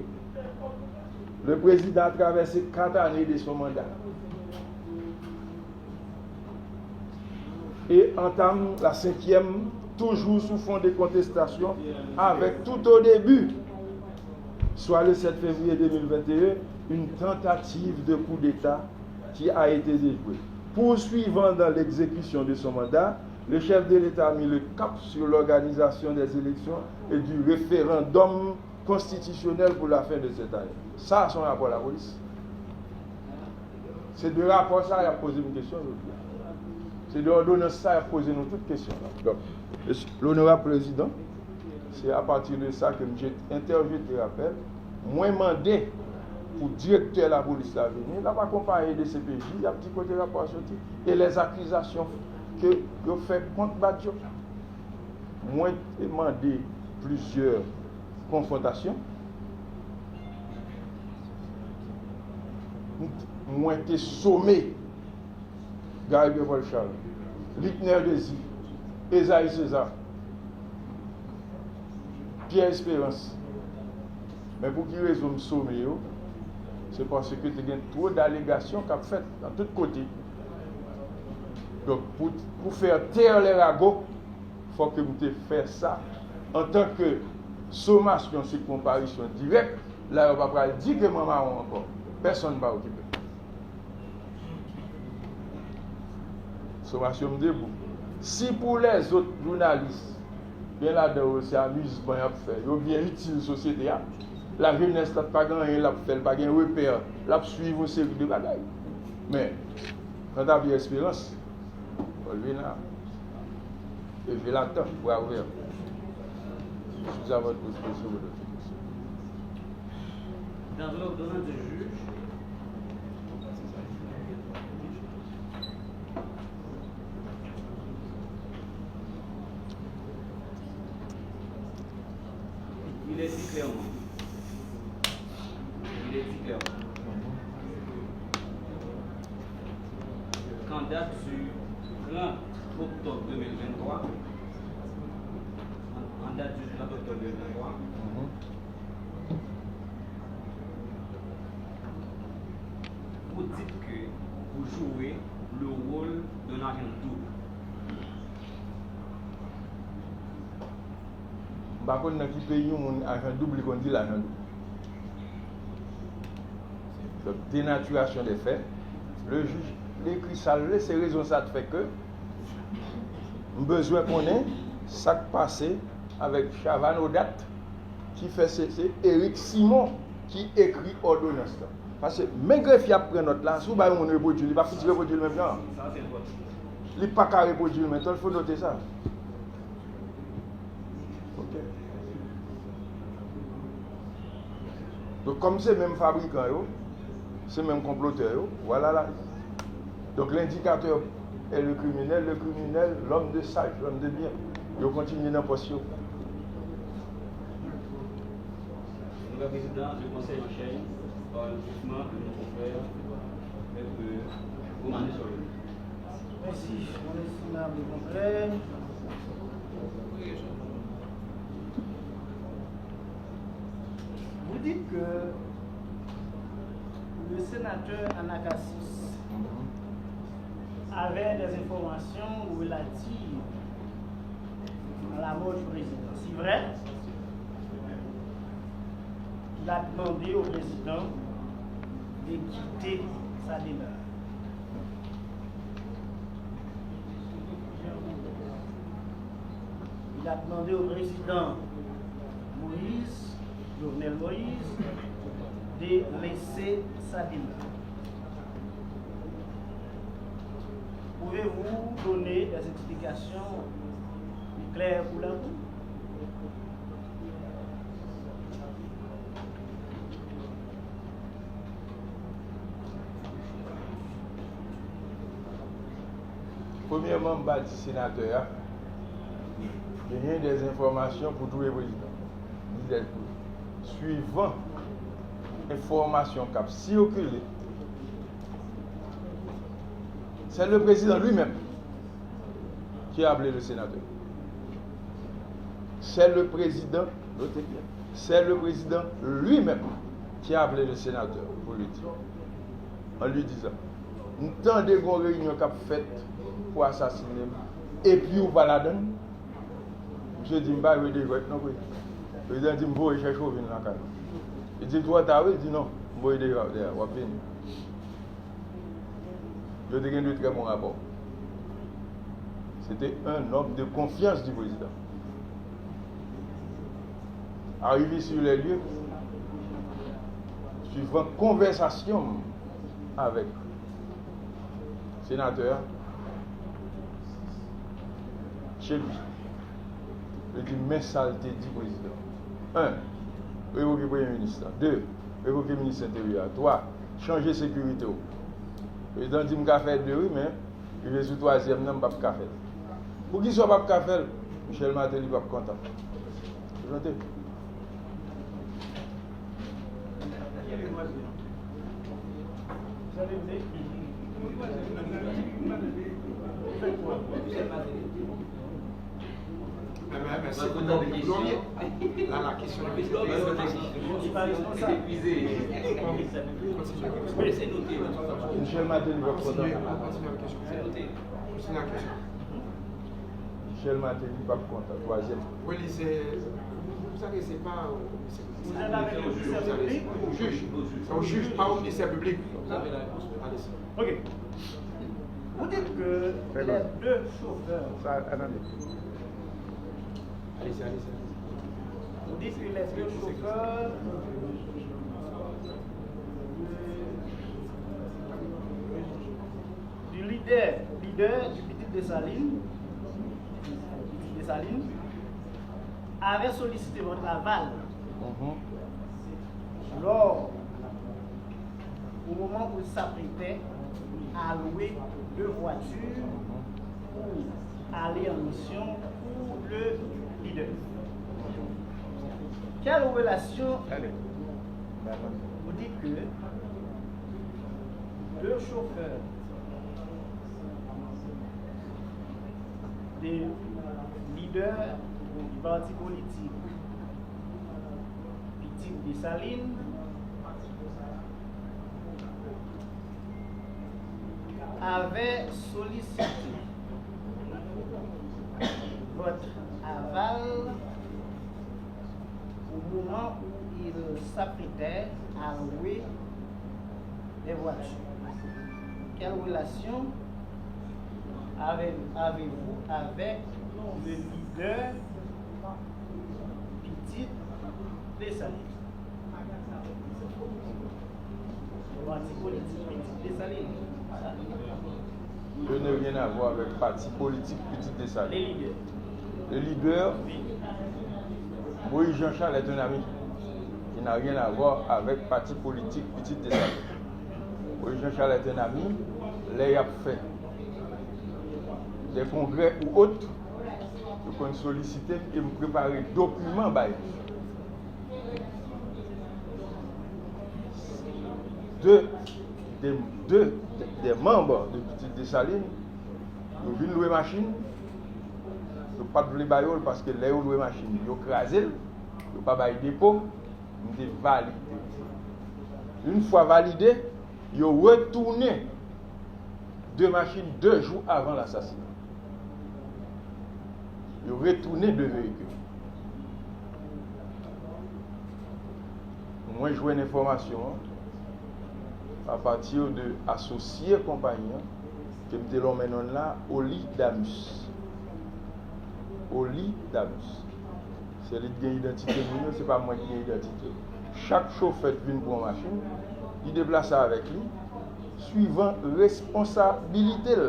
le président a traversé quatre années de son mandat et entame la cinquième, toujours sous fond de contestation, avec tout au début, soit le sept février deux mille vingt et un, une tentative de coup d'État qui a été déjouée. Poursuivant dans l'exécution de son mandat, le chef de l'État a mis le cap sur l'organisation des élections et du référendum constitutionnel pour la fin de cette année. Sa, se yon rapò lapolis. Se de rapò sa y ap poze m kesyon jodi a. Se de òdonans sa y ap poze nou tout kesyon la. Donk, Onorab Prezidan, se apati de sa ke m je-, entèjete rapèl. Mwen mande pou direktè lapolis la vini, l ap akonpaye D C P J, y ap di kote rapò a soti, e lèzakizasyon ke yo fè kont Badio. Mwen te mande plizyè konfwontasyon. Mwen te some Gary Beverly Charles, Luckner Désir, Esaïe César, Pierre Espérance. Men pou ki rezon m some yo? Se paske te gen two dalegasyon k ap fèt nan tout kote. Donk, pou, pou fè tè lè rago, fòk ke m te fè sa antanke somasyon, se konparisyon dirèk. La, yo pa pral di ke mwen mawon ankò. Pèsonn pa okipe. Somasyon m debou. Si pou lèzòt jounalis, gen ladan yo se amizman y ap fè, yo byen itil sosyete a, lajenès la pa gen anyen l ap fè, l pa gen repè, l ap swiv yon seri de bagay. Men, kanta Pierre Espérance, Paul Venard, Hervé Latan, bra ouvè. Sous-avant-gouverneur. Dans l'ordonnance du juge, il est dit clairement, il est dit clairement qu'en date du trente octobre deux mille vingt-trois, en, en date du trente octobre deux mille vingt-trois, Dites que vous jouez le rôle d'un agent double. M pa konn nan ki peyi yon moun ajan doub, li konn di l ajan doub. Donk, dénaturation des faits, le juge li ekri sa l vle, se rezon sa k fè ke m bezwen konnen sa k pase avèk Chavannes Odat, ki fè se, se Eric Simon ki ekri òdonans lan. Paske men grefye ap pran nòt la, si w bay yon moun repwodui l, li pa fouti repwodui l menm jan an. Li pa ka repwodui l menm jan an, fò note sa. Ok. Donk, kòm se menm fabrikan yo, se menm konplotè yo, vwala la. Donc, l'indicateur est le criminel, le criminel, l'homme de sage, l'homme de bien. Yo kontinye nan pòs yo. Honorable Président, le Conseil enchaîne par le jugement de nos confrères, Maître Romanes Sorel. Merci, mon estimable confrère. Vous dites que le sénateur Anacassis avait des informations relatives à la mort du président. C'est vrai? Il a demandé au président de quitter sa demeure. Il a demandé au président Moïse, Jovenel Moïse, de laisser sa demeure. Pouvez-vous donner des explications claires pour la cour? Premyèman, m pa di senatè a genyen dèzenfòmasyon pou touye prezidan. Ni dèzprèv. Swivan enfòmasyon k ap sikile, c'est le président lui-même qui a appelé le sénateur. C'est le président, notez bien, c'est le président lui-même qui a appelé le sénateur pour lui dire, en lui disant, m tande gon reyinyon k ap fèt pou asasinen m, epi ou pa ladan l. Misye di, m pa jwe de jwèt non, prezidan. Prezidan di, m voye chèche w vin lakay ou. Li di l twò ta wi, li di, non, m voye deja w dèyè, w ap vini. Yo te gen de trè bon rapò. C'était un homme de confiance du président. Arrivé sur les lieux, suivant konvèsasyon m avèk senatè a, chez lui. Yo di, men sa l te di prezidan. Un, revoke premye minis la. De, revoke minis enteryè a. Twa, chanje sekirite w. Prezidan di, m ka fè de wi, men rive sou twazyèm nan, m p ap ka fè l. Poukisa w p ap ka fè l? Michel Martelly p ap kontan. Prezante. Mwen, mwen, mwen, se pou mwen, mwen, mwen, se pou mwen. La, la kesyon, Michel Martelly p ap kontan. Kontinye, kontinye kesyon. Kontinye kesyon. Michel Martelly p ap kontan, twazyèm. Wi, li se, sa ke se pa, se Ou jwenn avèk yon komisè piblik? Jij. Se yon jij, pa yon komisè piblik. Alèz. Ok. Vous dites que les deux chauffeurs. Sa, atann. Alèz, alèz, alèz. Vous dites que les deux chauffeurs du leader, leader du Pitit Desalin, Pitit Desalin, avait sollicité votre aval lors, au moment où il s'apprêtait à louer deux voitures pour aller en mission pour le leader. Quelle relation vous dites que deux chauffeurs de leader du parti politique Pitit Desalin Avait sollicité votre aval au moment où il s'apprêtait à louer des voitures. Quelle relation avez, avez-vous avec le leader Pitit Desalin? Pati politik Pitit Desalin. Je n'ai rien à voir avec pati politik Pitit Desalin. Le leader. Le leader, Moïse Jean Charles est un ami. Il n'a rien à voir avec pati politik Pitit Desalin. Moïse Jean Charles est un ami. Lè y ap fè des congrès ou autres, yo konn solisite m e m prepare dokiman bay li. De, de, de, de manm de Pitit Desalin, yo vin lwe machin, yo pa t vle ba yo l paske lè yo lwe machin, yo kraze l, yo pa bay depo, m te valide. Yon fwa valide, yo retounen de machin de jou avan lasasina. Yo retounen de veyikil. Mwen jwenn enfòmasyon an apati de asosye konpayi an ke m te lonmen non l la, Oli Damus. Oli Damus. Se li ki gen idantite moun yo, se pa mwen ki gen idantite yo. Chak chofè k vin pran machin, li deplase avèk li, swivan responsabilite l.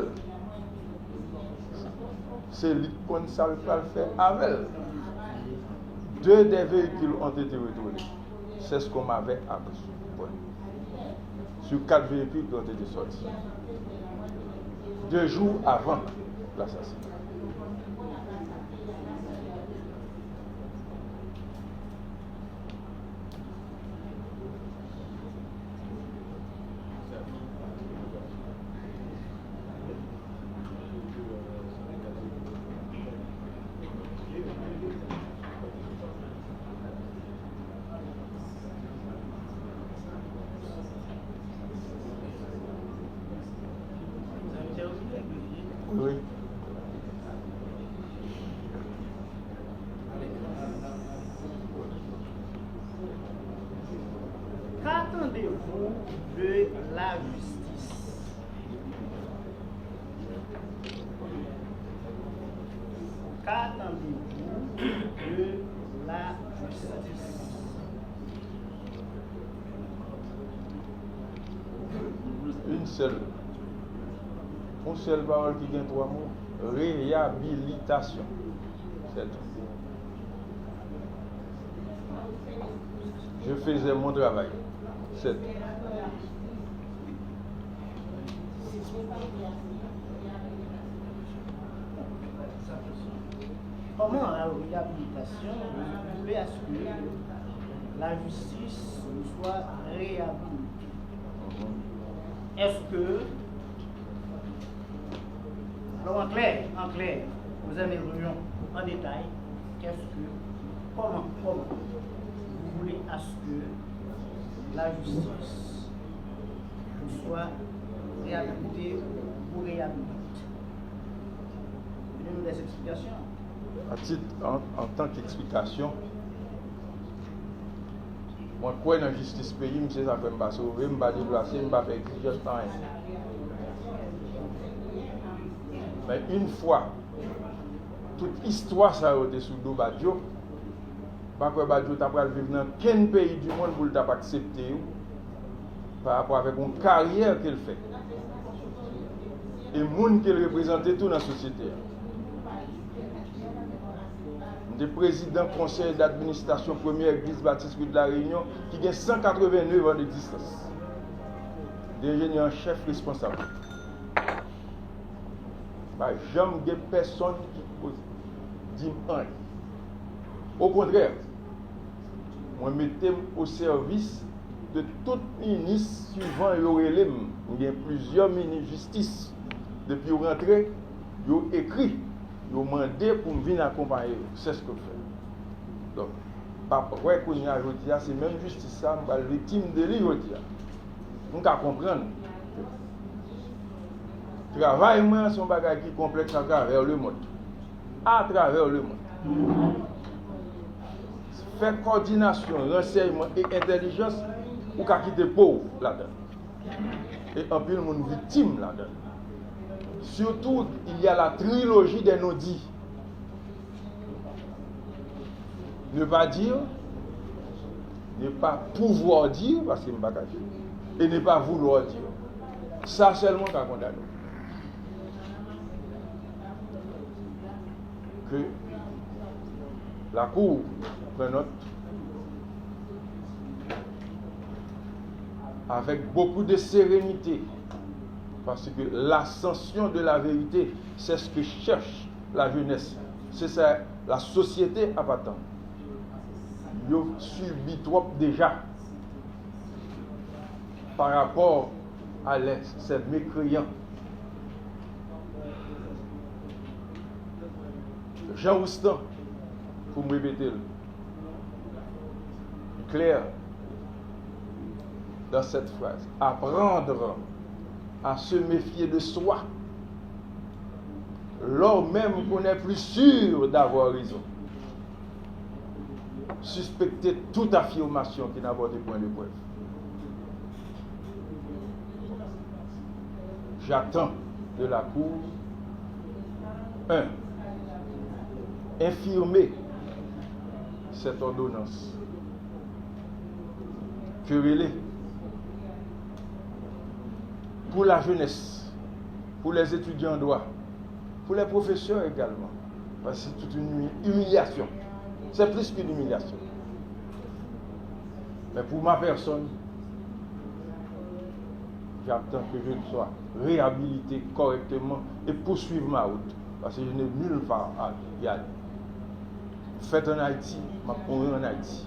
Se li k konn sa l pral fè avè l. Deux des véhicules ont été retournés. C'est ce qu'on m'avait appris. Sur quatre véhicules qui ont été sortis. Deux jours avant l'assassinat. Wi. Qu'attendez-vous de la justice? Qu'attendez-vous de la justice? Une seule. Yon sèl pawòl ki gen twa mo. Reyabilitasyon. C'est tout. Je faisais mon travail. C'est tout. Comment la réhabilitation, vous voulez à ce que la justice soit réhabilitée? Est-ce que, alors en clair, en clair, vous aimerions en détail, qu'est-ce que, comment, comment vous voulez à ce que la justice soit réhabilitée ou réhabilitée? Donnez-nous des explications. Atit, an, antan k eksplikasyon, mwen kwè nan jistis peyi m, se sa fè m pa sove, m pa deplase, m pa fè egzijans nan anyen. Men yon fwa tout istwa sa yo te sou do Badio, m pa kwè Badio ta pral viv nan kenn peyi di monn pou l t ap aksepte yo pa rapò avèk yon karyè ke l fè e moun ke l reprezante tou nan sosyete a. M te prezidan konsèy d'administrasyon Premye Egliz Batis Ri de la Reyinyon ki gen san katrevennev an d'egzistans. M te enjenyè an chèf responsab. Pa janm gen pèsonn ki di m anyen. Okontrè, mwen mete m o sèvis de tout minis swivan yo rele m. M gen plizyè minis jistis. Depi yo rantre, yo ekri, yo mande pou m vin akonpaye yo. C'est ce que je fais. Donk, pa kwè kounye a jodi a, se menm jistis sa, m pral viktim de li jodi a. M ka konprann. Travay mwen an se yon bagay ki konplèks atravè lemonn. Atravè lemonn. Fè kòdinasyon ransèyman e entèlijans, ou ka kite po w ladan l. E anpil moun viktim ladan l. Surtout, il y a la trilogie des non-dits. Ne pas dire, ne pas pouvoir dire, paske m pa ka di, e ne pas vouloir dire. Sa sèlman ka kondane w. Ke lakou pran nòt avec beaucoup de sérénité, parce que l'ascension de la vérité, c'est ce que cherche la jeunesse, c'est ça la société ap atann. Yo sibi twòp deja pa rapò a lè, ces mécréants. Jean Roustan, pou m repete l, klè dans cette phrase, apprendre à se méfier de soi, lors même qu'on est plus sûr d'avoir raison. Suspecter toute affirmation qui n'apporte point de preuve. J'attends de la Cour, un, infirmer cette ordonnance ke rele pour la jeunesse, pour les étudiants en droit, pour les professeurs également. Parce que c'est toute une humiliation. C'est plus qu'une humiliation. Mais pour ma personne, j'attends que je sois réhabilité correctement et poursuivre ma route. Parce que je n'ai nulle part à y aller. Fèt an Ayiti, m ap mouri an Ayiti.